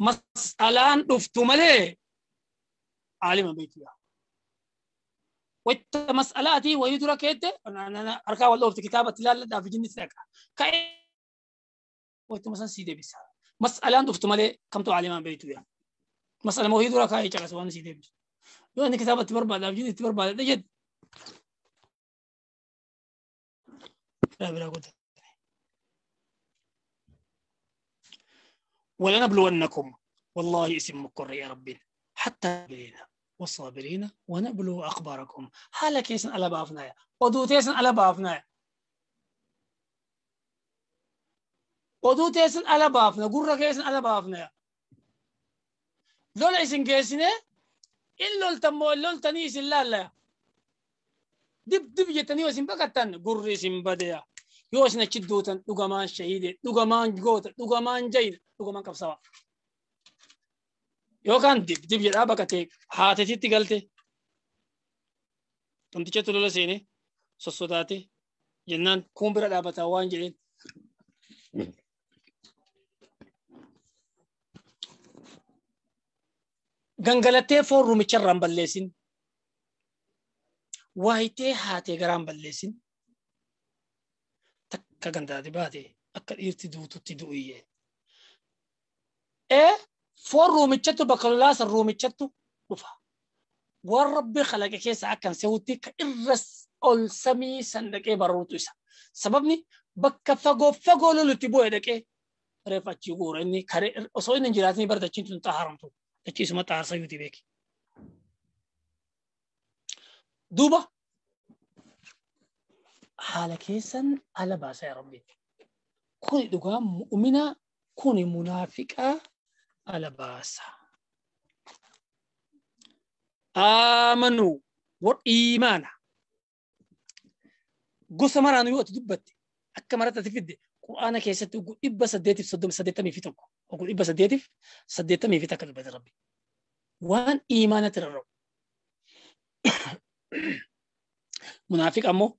A: Mas'alaan dhuftu malee aalima beektu yaa. Wata mas'alaatii wayii dura keette harkaa wal dhoofte kitaabatti ilaalladhaaf jinni dhaqa. Ka'ee wayituma san sii deebisa. Mas'alaan dhuftu malee kamtu aalimaan beektu yaa. Mas'alama wayii dura kaa'ee caqasa waan sii deebisu. Yoo inni kitaabatti barbaadaaf jinni itti barbaadadha jedhe. Biraa godha. ولنبلونكم والله اسم مكر يا ربي حتى بلينا والصابرين ونبلو أخباركم حالا كيسن على بافنايا ودوتيسن على بافنايا ودوتيسن على بافنا قرة كيسن على بافنايا لولا إسن كيسنة إن لول تمو لول تنيس لا لا دب دب جتني وسن بقتن قرة إسن بديا يوسن تشدوتن لقمان شهيد لقمان جوت لقمان جيد لقمان كبسوا yookaan dib dib jedhaa baqatee haatetitti galte namtichatu lola seene sossodaate jennaan kun bira dhaabataa waan jedheen gangalattee foon rumicharraa hin balleessin waayitee haatee garaa hin balleessin takka gandaate baate akka dhiirti duututti du'iyye. Foon ruumichattu bakka lolaa san ruumichattu dhufa. Waan Rabbi kalaqe keessa akkan sehutti ka irra ol samii san dhaqee baruutu isa. Sababni bakka fagoo fagoo lolutti bu'ee dhaqee reeffa achii guura inni karee osoo inni hin jiraatin bara dachiin tun xaaharamtu dachii isuma xaarsa yuuti beeki. Duuba haala keessan ala baasa yaa Rabbi. Kuni dhugaa mu'minaa kuni munaafiqaa ala baasa. Aamanuu war iimaana. Gosa maraanuu yoo ati dubbatte akka maratti ati fidde Qur'aana keessatti oguu 831 oguu 881 dubbate Rabbi. Waan iimaanatti rarra'u. Munaafiqa ammoo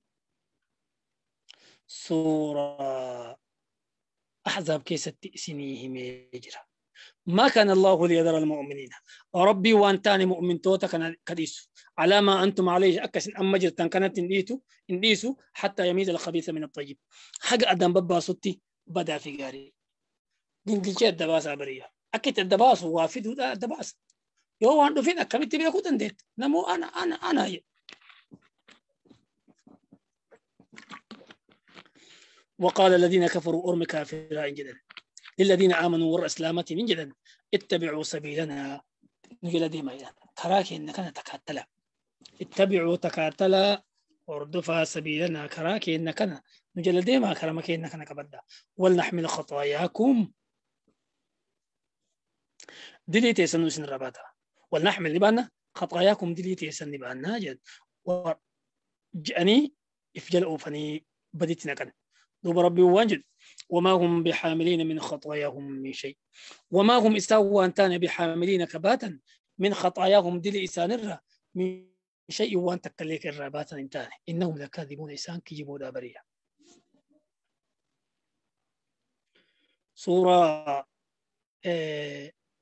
A: suuraa Ahzaab keessatti isinii himee jira. ما كان الله ليذر المؤمنين ربي وان تاني مؤمن توتا كان كديسو على ما أنتم عليه أكس أما جرتان كانت إنديسو حتى يميز الخبيث من الطيب حق أدم بابا صوتي بدا في غاري جنجلشي الدباس عبرية أكيد الدباس وافد الدباس يو عنده فين أكملت بيكو تنديت نمو أنا أنا أنا وقال الذين كفروا أرم كافرا جدا للذين آمنوا والإسلامة من جدا اتبعوا سبيلنا نجل ديما كراك إنك تكاتلا اتبعوا تكاتلا وردفا سبيلنا كراك إنك نجل ديما كرمك إنك كبدا ولنحمل خطاياكم دليتي سنوسن رباتا ولنحمل لبانا خطاياكم دليتي سنبانا جد وجأني افجل أوفني بديتنا كان دوب ربي وانجد وما هم بحاملين من خطاياهم من شيء وما هم إساوا أنتان بحاملين كباتا من خطاياهم دل إسان من شيء وان تكليك الرباتا انتان إنهم لكاذبون إسان كجبوا دابرية. سورة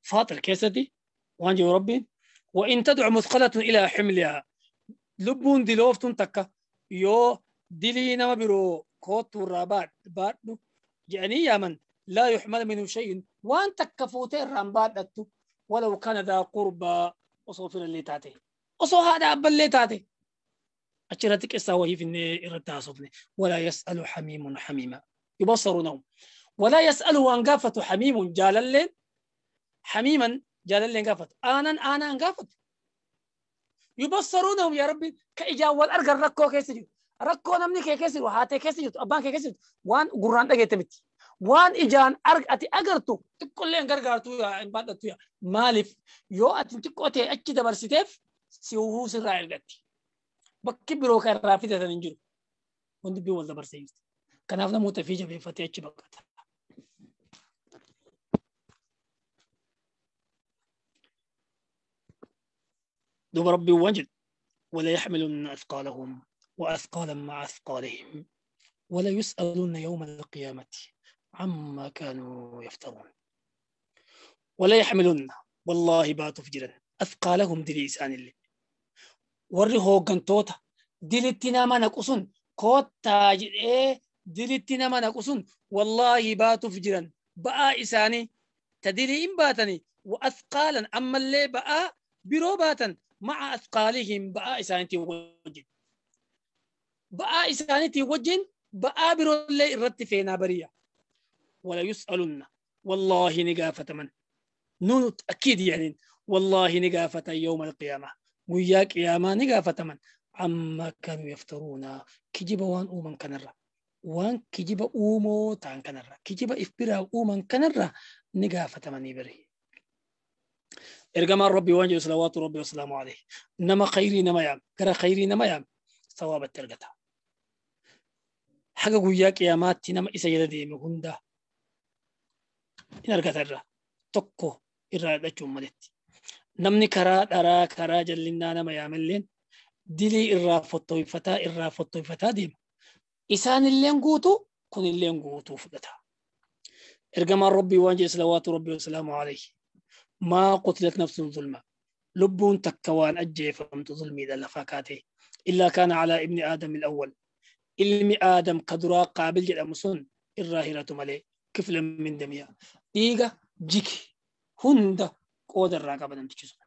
A: فاطر كيستي وانجي ربي وإن تدع مثقلة إلى حملها لبون دلوفتون تكا يو دلي نما برو كوتو رابات باتنو يعني يا من لا يحمل منه شيء وان تكفوتين رامبات ولو كان ذا قربى وصوفر اللي تاتي وصو هذا أبا اللي تاتي أشرتك إساوه في الرتاسفني ولا يسأل حميم حميما يبصرونهم ولا يسأل وان قافت حميم جالل حميما جالل قافت آنا آنا قافت يبصرونهم يا ربي كإجاوال أرقى الركو كيسجو rakkoo namni kee keessa jiru haatee keessa jirtu abbaan kee keessa jirtu waan gurraan dhageette miti waan ijaan ati agartu xiqqollee hin gargaartu hin baadhattu yaa maaliif yoo ati xiqqoo ta'e achi dabarsiteef si uhuu sirraa ergatti bakki biroo kan irraa fidatan hin jiru wanti dubbii wal dabarsee jirti kanaaf namoota fi jabeeffatee achi baqata. Duuba rabbiin waan jedhu wala yaxmilunna athqaalahum وأثقالا مع أثقالهم ولا يسألون يوم القيامة عما كانوا يفترون ولا يحملن والله باتوا فجرا أثقالهم دليسان اللي وري هوغنتوتا دلتنا ما نقصن كوتا إيه دلتنا ما نقصن والله باتوا فجرا بقى إساني تدلي إن باتني وأثقالا أما اللي بقى بروباتا مع أثقالهم بقى إسانتي وجد بقى إسانتي وجن بقى برولي الرت فينا برية ولا يسألن والله نقافة من نون أكيد يعني والله نقافة يوم القيامة وياك يا ما نقافة من عما كانوا يفترون كجب وان أومن كنرة وان كجب أومو تان كنرة كجب إفبرا أومن كنرة نقافة من يبري إرجما ربي وانجي صلوات ربي وسلامه عليه نما خيري نما يام كرا خيري نما يام ثواب الترقتها حق وياك يا ماتي نما إسا يدي مهندا إن أرقتها tokko irraa dhachuun maletti. Namni karaa dharaa karaa jallinnaa nama yaamalleen dilii irraa fottoyfataa deema. Isaanilleen guutuu kunilleen guutuu fudhata. Ergamaan Rabbii waan jedhe salawaatu Rabbii wasalaamu alayhi. Maa qutilat nafsun zulma. Lubbuun takka waan ajjeefamtu zulmiidha lafaa kaatee. Illaa kaana calaa ibni aadam al-awwal. Ilmi aadam ka duraa qaabil jedhamu sun irraa hiratu malee kiflan min damiyaa. Dhiiga jiki Hunda qooda irraa qaba namtichi sun.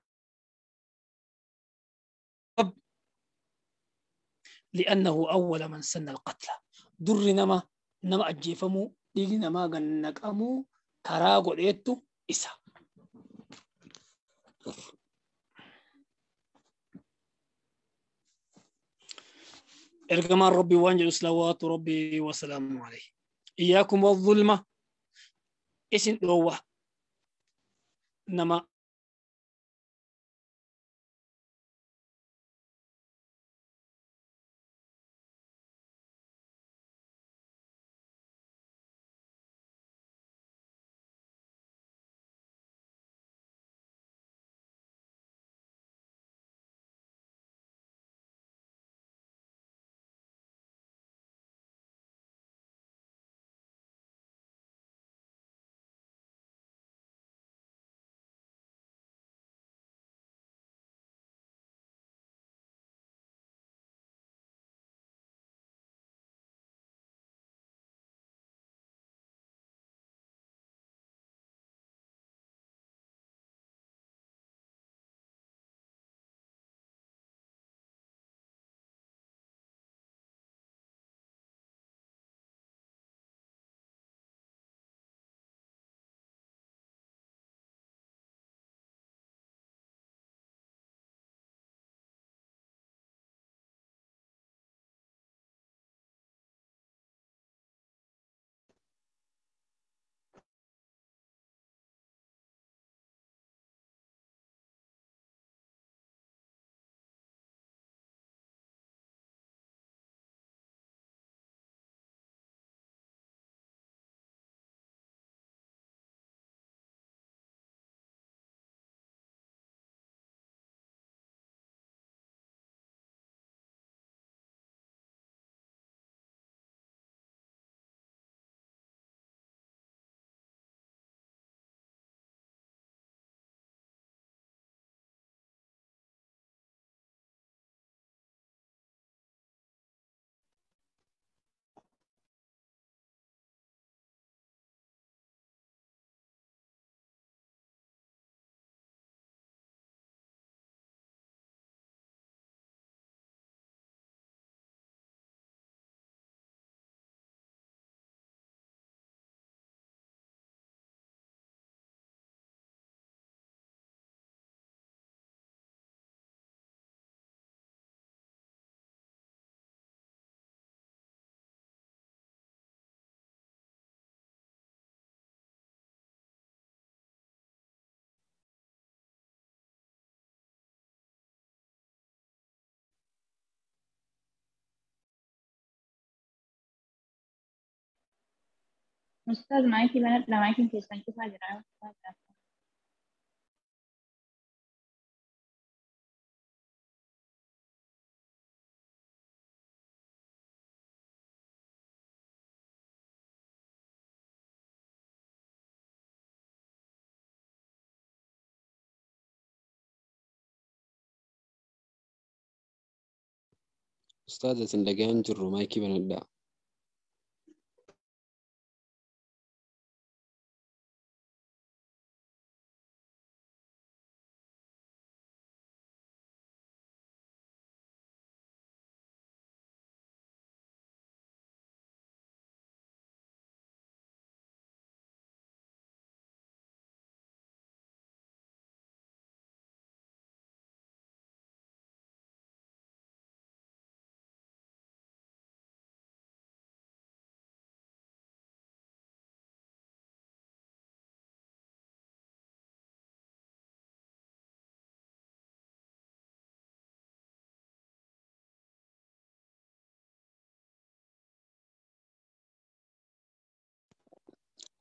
A: لأنه أول من سن القتل در نما نما أجيفمو ديغي نما غنقمو كرا غوديتو إسا إرجمان ربي وانجل صلوات ربي وسلامه عليه إياكم والظلمة إسن دوه نما
B: أستاذ معاكي بنات لا معاكي انتي استنكفها جرا.
C: Ustaaza isin dhaga'aan jirru maayikii banadhaa.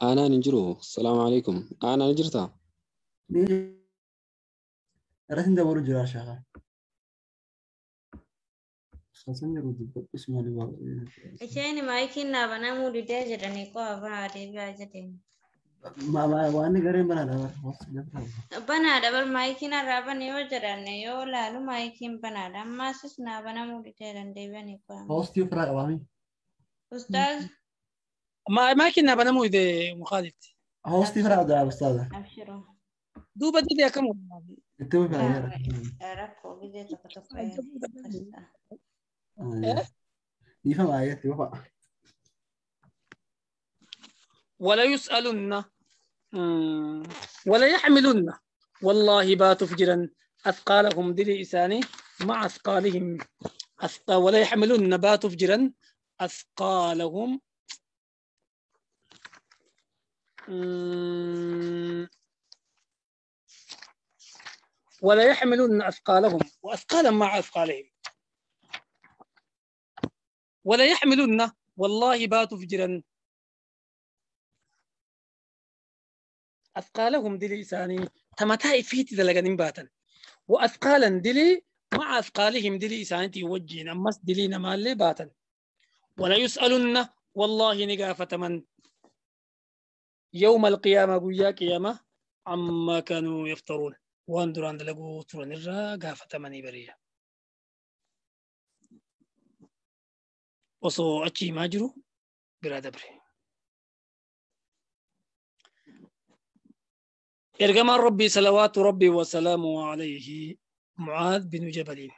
C: Aanaan hin jiru. Salaamu alaikum. Aanaan jirtaa?
D: Irratti dabalu jira shaaka. Saasan yeroo dubbadhu malee waa.
E: Isheen maayikiin naa banamuu didee jedhanii qofa banaa deebi'aa jedheen.
D: Waan gareen banaadha bara.
E: Banaadha bar maayikiin har'aa bane yoo jedhan yoo laalu maayikiin banaadha. Ammaasis naa banamuu didee jedhan deebi'anii qofa.
D: Hoostii ofirraa qabaami.
E: Ustaaz.
A: ما كنا بنمو إذا مخالف.
D: Hoostii ofirraa qabdaa ustaaza.
E: Abshiroo.
A: Duuba didee akkam
D: Itti fufaa.
E: Rakkoo gizee tokko tokko.
D: Dhiifama ayyee itti fufaa.
A: ولا يسألن ولا يحملن والله باتوا فجرا أثقالهم دلي إساني مع أثقالهم ولا يحملن باتوا فجرا أثقالهم ولا يحملن أثقالهم وأثقالا مع أثقالهم ولا يحملن والله باتوا فجرا أثقالهم دلي إساني تمتاي فيتي دلقانين باتا وأثقالا دلي مع أثقالهم دلي إساني توجين أمس دلي نمال باتا ولا يسألن والله نقافة من يوم القيامة قويا قيامة عما كانوا يفترون وان دران دلقو ترون الرا قافة من برية وصو أتشي ماجرو برا دبري إرجمان ربي صلوات ربي وسلامه عليه معاذ بن جبل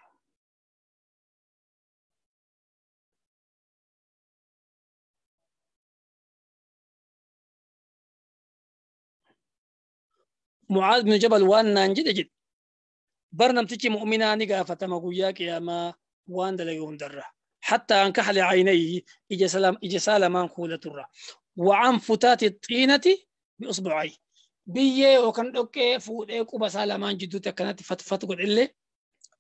A: معاذ بن جبل وان نانجد جد برنامتك مؤمنا نقافة مقوياك يا ما وان دلقون درة حتى أنكح لعينيه إجا سلام كولة الرا وعن فتات الطينة بإصبعيه biyyee yookaan dhoqqee fuudhee quba isaa lamaan jidduutti akkanatti fatfat godhillee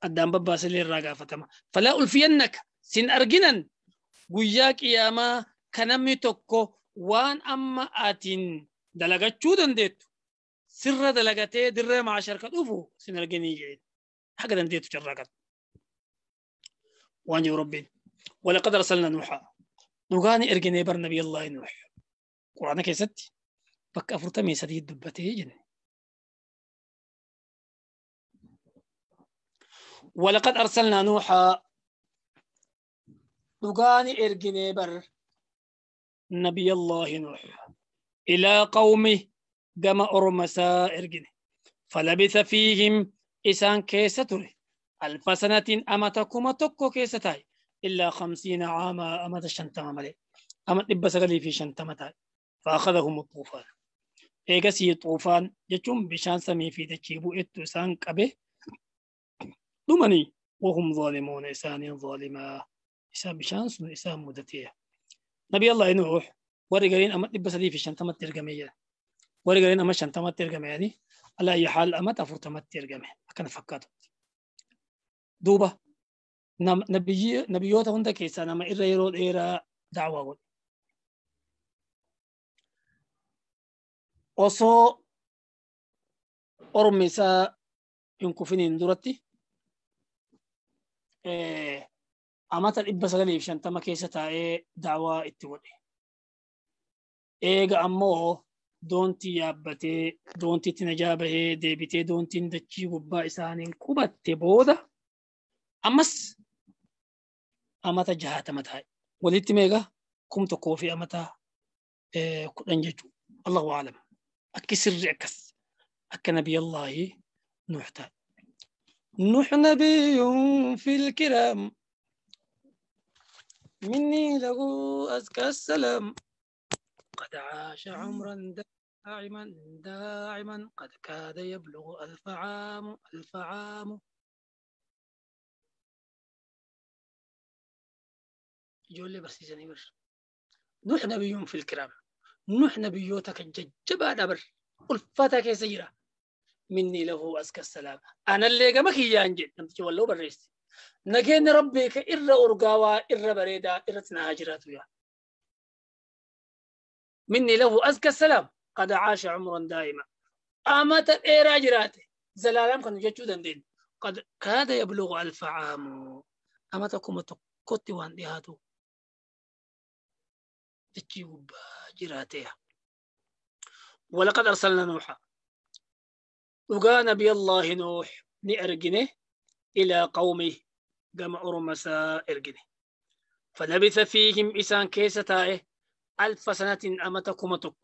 A: addaan babbaasillee irraa gaafatama. Falaa ulfiyannaka sin arginan guyyaa qiyaamaa kan namni tokko waan amma atiin dalagachuu dandeettu sirra dalagatee dirree maasharka dhufu sin arginii jedhe haga dandeettu carraa qabdu. Waan jiru rabbiin. Walaqad arsalna Nuuxa. Dhugaani erginee bar nabiyallaahi Nuux. Quraana keessatti bakka 43 dubbatee jenne. ولقد أرسلنا نوحا dhugaani erginee bar نبي الله نوح إلى قومه gama ormasaa ergine فلبث فيهم إسان keessa ture ألف سنة amata 1000 keessa taa'e إلا 50 عاما amata 50 malee amata 950 taa'e فأخذهم الطوفان eegasii xuufaan jechuun bishaan samii fi dachii bu'ettu isaan qabe dhumanii wahum zaalimuuna isaaniin zaalimaa isaa bishaan sun isaan mudateera. Nabi Allah Nuux warri gariin amma 350tti ergame jedha. Warri gariin amma 50tti ergame jedhani alaa ayyi haal amata 40tti ergame akkana fakkaatu. Duuba nabiyyoota hunda keessaa nama irra yeroo dheeraa da'waa godhe. Osoo ormi isaa hin kufiniin duratti amata 950 keessa taa'ee da'waa itti godhe. Eega ammoo doontii yaabbatee doontiitti najaa bahee deebitee doontiin dachii gubbaa isaaniin qubatte booda ammas amata 60 taa'e. Walitti meeqa 1000 fi amata 10 jechuudha. Allahu a'lam. Akki sirri akkas akka nabiyallaahi Nuux taa'e. Nuux nabiyyun fil kiraam مني له أزكى السلام قد عاش عمرا داعما داعما قد كاد يبلغ 1000 عام 1000 عام يقول لي برسيزني بر نوح نبي في الكرام نوح نبيوتك ججبا دبر ulfaata keessa jira. Minni lahu aska salaam. Anallee gama kiyyaan jedhe namtichi walloo barreesse. Nageenyi rabbii ka irra urgaawaa irra bareedaa irratti naa jiraatu yaa. Minni lahu aska salaam qad caasha cumran daa'ima. Amata dheeraa jiraate zalaalam kan jechuu dandeenya. Qad kaada yablugu alfa caamu. Amata 1000tti waan dhiyaatu dachii gubbaa jiraateya. ولقد أرسلنا نوحا وقال نبي الله نوح نأرجنه إلى قومه جمع رمسا إرجنه فلبث فيهم إسان كيستائه 1000 سنة أمتكمتك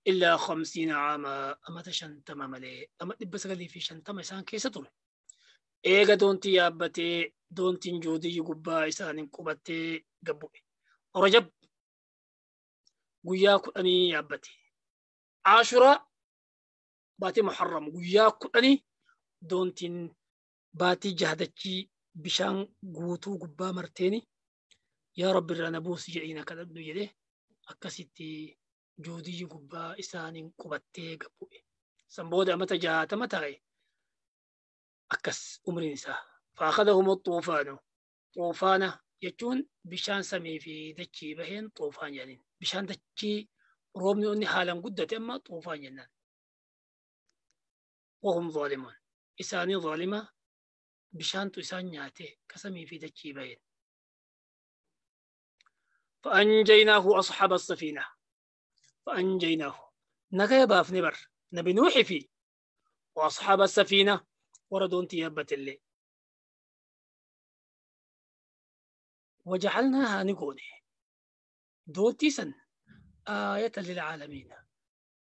A: إلا 50 عاما أما شنتما ملي أما دبسغلي في شنتما إسان كيسة توري إيغا دونتي يابتي دونتي جودي قبا إسان قبتي قبوي رجب guyyaa kudhanii yaabbate. Ashuraa baatii Muharram guyyaa kudhanii doontiin baatii jahdachii bishaan guutuu gubbaa marteeni yaa Rabbi irraa na buusi jedhiin akka dhabdu jedhee akkasitti juudiyyi gubbaa isaaniin qubattee gabbu'e. San booda amata 60 taa'e akkas umriin isaa. Faakadahum xuufaanu. Xuufaana jechuun bishaan samii fi dachii baheen xuufaan jedhaniin. Bishaan dachii roobni inni haalaan guddate amma xuufaan jennaan. Wahum zaalimuun. Isaanii zaalima bishaantu isaan nyaate kasamii fi dachii baheen. فأنجيناه أصحاب السفينة فأنجيناه نجا باف نبر نبي نوح في وأصحاب السفينة وردون تيابة اللي وجعلناها نقوني دوتيسا آية للعالمين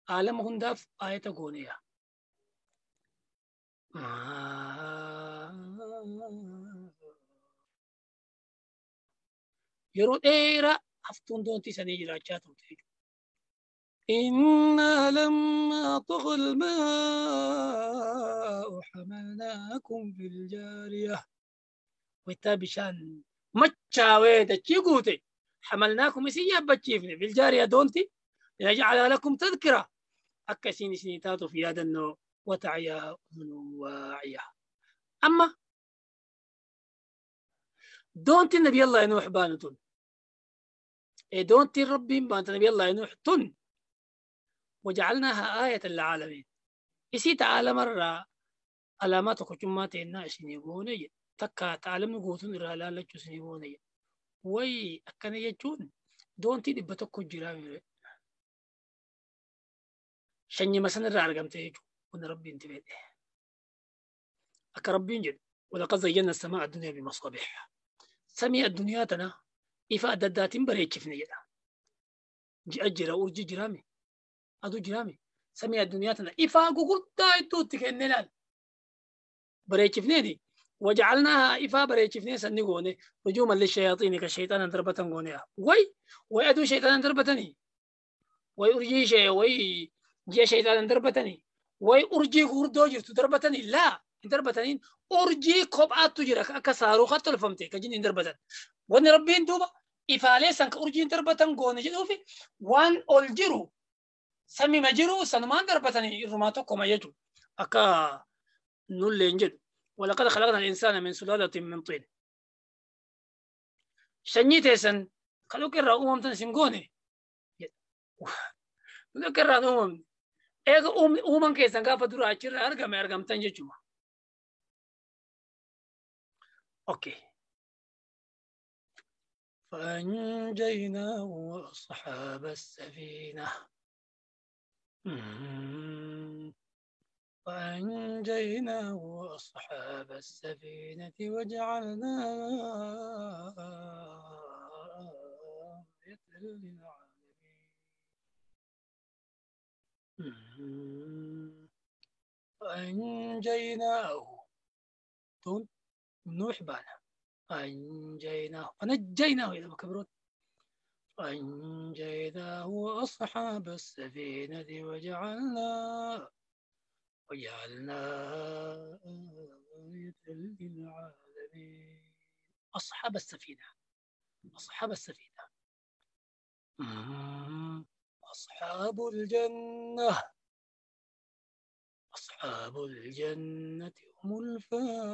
A: عالم هنداف آية قونية yeroo dheeraa haftuun doontii sanii jiraachaa turte jechuudha. إنا لما طغى الماء حملناكم في الجارية ويتا bishaan machaawee dachii guute حملناكم isin yaabbachiifne في الجارية doonti لنجعلها لكم تذكرة akka isin isinii taatuuf yaadannoo وتعيا أذن واعية. أما doonti نبي الله نوح baanu tun doonti ربي baanta نبي الله نوح tun وجعلناها آية للعالمين إسي تعالى مرة علامات كجمات إن إسني تكا تعلم قوتون إرهالة سني وي أكن يجون doonti dhibba tokko jira شني مثلا الرارقم تيجو ون ربي انت بيده أك ربي جد ولقد زينا السماء الدنيا بمصابيح سمي الدنيا تنا إفا دداتين بريتشفني جدا جي أجرا أورجي جرامي أدو جرامي سمي الدنيا تنا إفا قلت دايتو تكنلال بريتشفني دي وجعلناها إفا بريتشفني سنقوني رجوما للشياطين كالشيطان ضربة قونيها وي وي أدو شيطان ضربتني وي أرجي شيء وي جي شيطان ضربتني وي أرجي غردو جرتو ضربتني لا دربتنين أرجي كوب أتو جرا كسارو خطل فهمتي كجين دربتن ون ربين دوبا إفالي سانك أرجي دربتن قوني جدو في وان أولجرو سمي مجرو سنمان دربتني رماتو كما يجو أكا نولين جد ولقد خلقنا الإنسان من سلالة من طين شنيتي خلوك الرا أمم تنسنقوني خلوك الرا أمم إيه أمم كيسان كافة درا أشير أرقم أرقم تنججوا أوكي فأنجيناه وأصحاب السفينة فأنجيناه وأصحاب السفينة وجعلناها آية للعالمين فأنجيناه نوح بانا أنجيناه فنجيناه إذا بكبرت فأنجيناه وأصحاب السفينة وجعلنا آية للعالمين أصحاب السفينة أصحاب السفينة أصحاب الجنة أصحاب الجنة هم الفائزون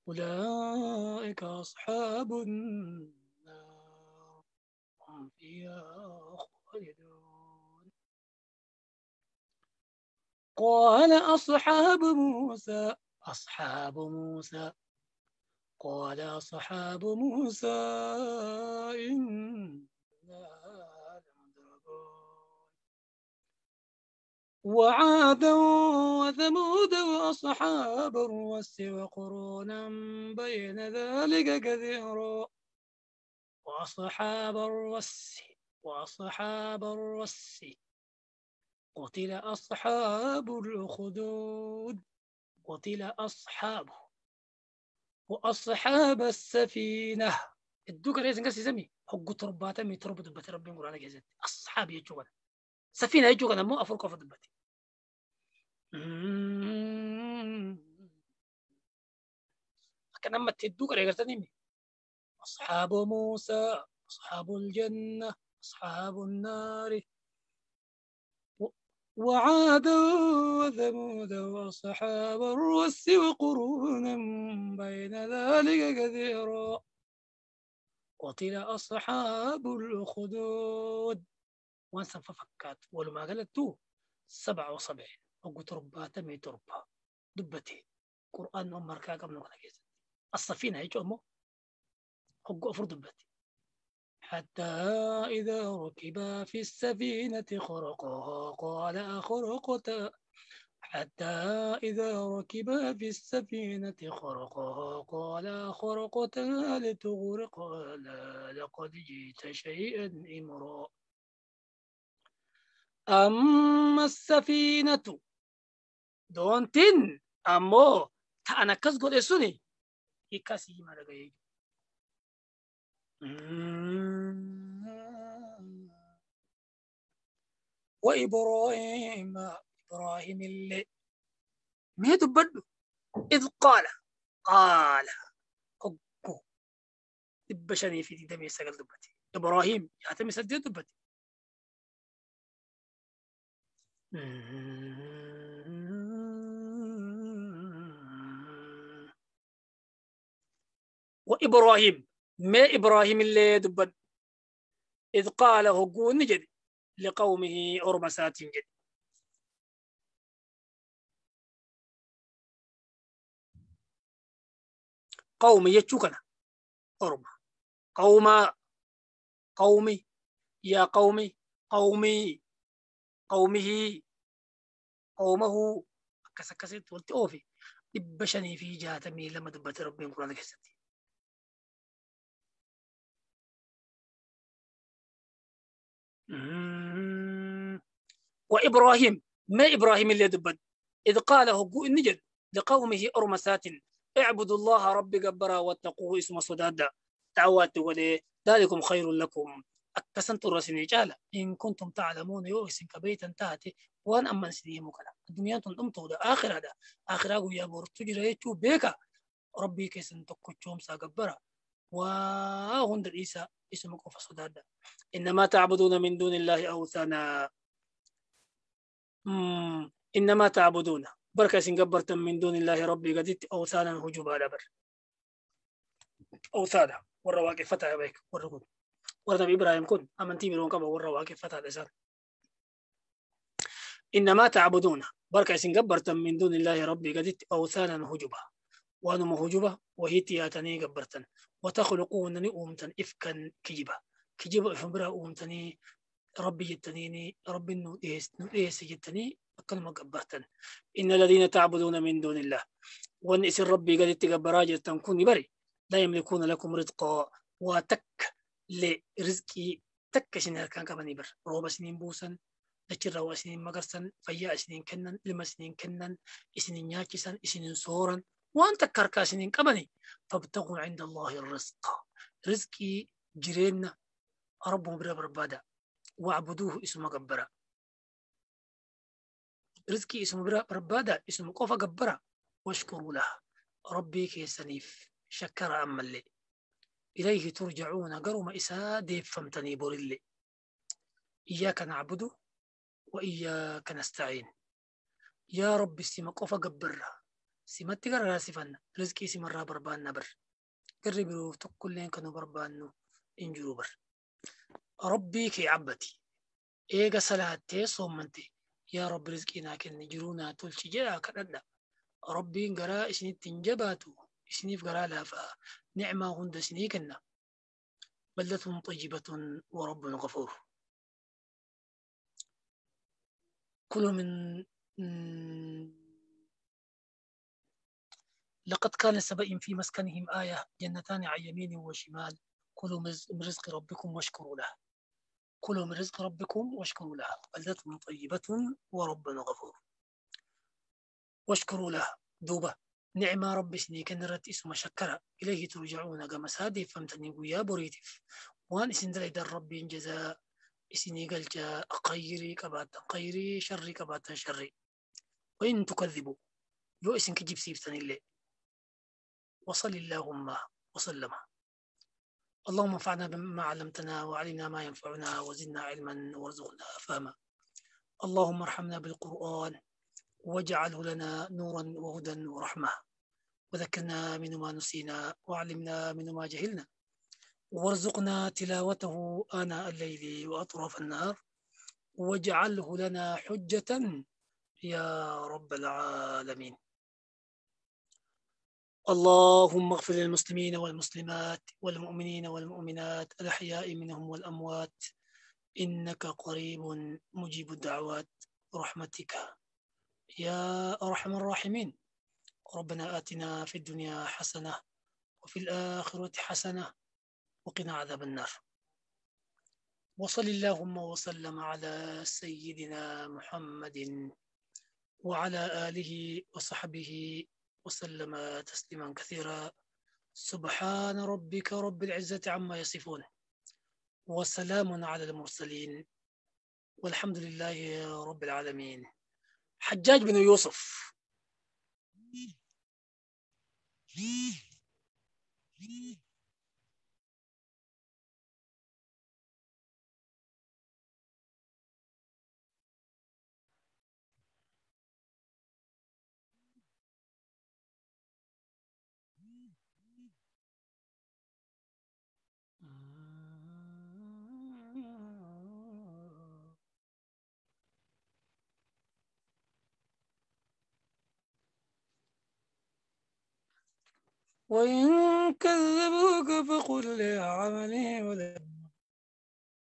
A: أولئك أصحاب النار هم فيها خالدون قال أصحاب موسى أصحاب موسى قال أصحاب موسى إنا لمدركون وعادا وثمود وأصحاب الرس وقرونا بين ذلك كثيرا وأصحاب الرس وأصحاب الرس قتل أصحاب الأخدود قتل أصحاب وأصحاب السفينة الدوكا ليس قصي سمي حق ترباتا مي تربط دبت ربي قرآن جزت أصحاب يجوغنا سفينة يجوغنا مو أفرق في دبتي كان أما تدوكا ليقرتني أصحاب موسى أصحاب الجنة أصحاب النار وعادا وثمود وأصحاب الرس وقرونا بين ذلك كثيرا قتل أصحاب الأخدود وانسان ففكات ولما قالت تو 77 وقو تربة تمي تربة دبتي قرآن أمر كاكم نقطة كيس السفينة هيك أمو حقو أفر دبتي حتى إذا ركبا في السفينة خرقها قال أخرقت حتى إذا ركبا في السفينة خرقها قال أخرقتها لتغرق لا لقد جئت شيئا إمرا أما السفينة دونتين أمو تأنا كسقول إسوني إكاسي ما رجعي وإبراهيم إبراهيم اللي ما تبدو إذ قال قال أكو دبشني في دمي سجل دبتي إبراهيم يعتمي سجل دبتي وإبراهيم ما إبراهيم اللي دبت إذ قال هو نجد لقومه أرمسات جد قومي يتشوكنا أرمى قوما قومي يا قومي قومي قومه قومه كسكست ولت أوفي دبشني في جاتمي لما دبت ربي القرآن كستي وإبراهيم ما إبراهيم اللي دبت إذ قال هو النجد لقومه أرمسات اعبدوا الله ربي جبرا واتقوه اسم صدادا تعوات ولي ذلكم خير لكم أكسنت الرسني جالا إن كنتم تعلمون يؤسن كبيتا تاتي وأن أمن سنين مكلا الدنيا تنضمتو ده آخر هذا آخر يا بورتجري بيكا ربي كيسن تكتشوم ساقبرا وهند الإيسا اسمك فصدادا إنما تعبدون من دون الله أوثانا إنما تعبدون بركة سنقبرتم من دون الله ربي قدت أوثانا هجوبا لبر أوثانا والرواقي فتح بيك والرقود ورنبي إبراهيم كن أمنتي برون كبا والرواقي فتح لسان إنما تعبدون بركة سنقبرتم من دون الله ربي قدت أوثانا هجوبا وأنما هجوبا وهي تياتني قبرتن وتخلقون أمتن إفكا كجبا كجبا إفنبرا أمتني ربي جتنيني ربي نؤيس جتني أكلم قبرتن إن الذين تعبدون من دون الله وأن إسر ربي قد تقبرا جتن كوني بري لا يملكون لكم رزقا وتك لرزقي تك شنها كان كمني بر روب سنين بوسن دجر سنين مقرسن فيا سنين كنن لما سنين كنن سنين ياكسن سنين صورا وأنت كركا سنين كمني فابتغوا عند الله الرزق رزقي جرينا ربهم بربادا واعبدوه اسم جبرا رزقي اسم بربادا اسم قفا جبرا واشكروا له ربي كيسنيف شكر أما اللي إليه ترجعون قرم إسا فمتني بورلي إياك نعبد وإياك نستعين يا رب سما قفا جبرا سما تقرر سفن رزقي سما ربربان نبر قربوا تقولين كانوا بربانو إنجرو بر ربي كي عبتي إيجا صلاتي صومنتي يا رب رزقنا كن جرونا تلشي جرا كدنا ربي غرا إسني تنجباتو إسني فغرا لافا نعمة هند سنيكنا بلدة طيبة ورب غفور كل من لقد كان سبأ في مسكنهم آية جنتان عن يمين وشمال كلوا من رزق ربكم واشكروا له. كلوا من رزق ربكم واشكروا له بلدة طيبة ورب غفور. واشكروا له دوبة نعمة ربي سني كنرت اسم شكرا إليه ترجعون كما سادي فهمتني ويا بريتف وان اسن دلي ربي جزاء اسني قلت خيري كبات خيري شري كبات شري. وإن تكذبوا يو اسن كجيب سيفتني اللي. وصل اللهم وسلم. اللهم انفعنا بما علمتنا وعلمنا ما ينفعنا وزدنا علما وارزقنا فهما. اللهم ارحمنا بالقرآن واجعله لنا نورا وهدى ورحمة، وذكرنا منه ما نسينا وعلمنا منه ما جهلنا، وارزقنا تلاوته آناء الليل وأطراف النهار، واجعله لنا حجة يا رب العالمين. اللهم اغفر للمسلمين والمسلمات والمؤمنين والمؤمنات الأحياء منهم والأموات، إنك قريب مجيب الدعوات برحمتك يا أرحم الراحمين. ربنا آتنا في الدنيا حسنة وفي الآخرة حسنة وقنا عذاب النار. وصل اللهم وسلم على سيدنا محمد وعلى آله وصحبه وسلم تسليما كثيرا. سبحان ربك رب العزة عما يصفون، وسلام على المرسلين، والحمد لله رب العالمين. حجاج بن يوسف. وإن كذبوك فقل لي عملي ولكم.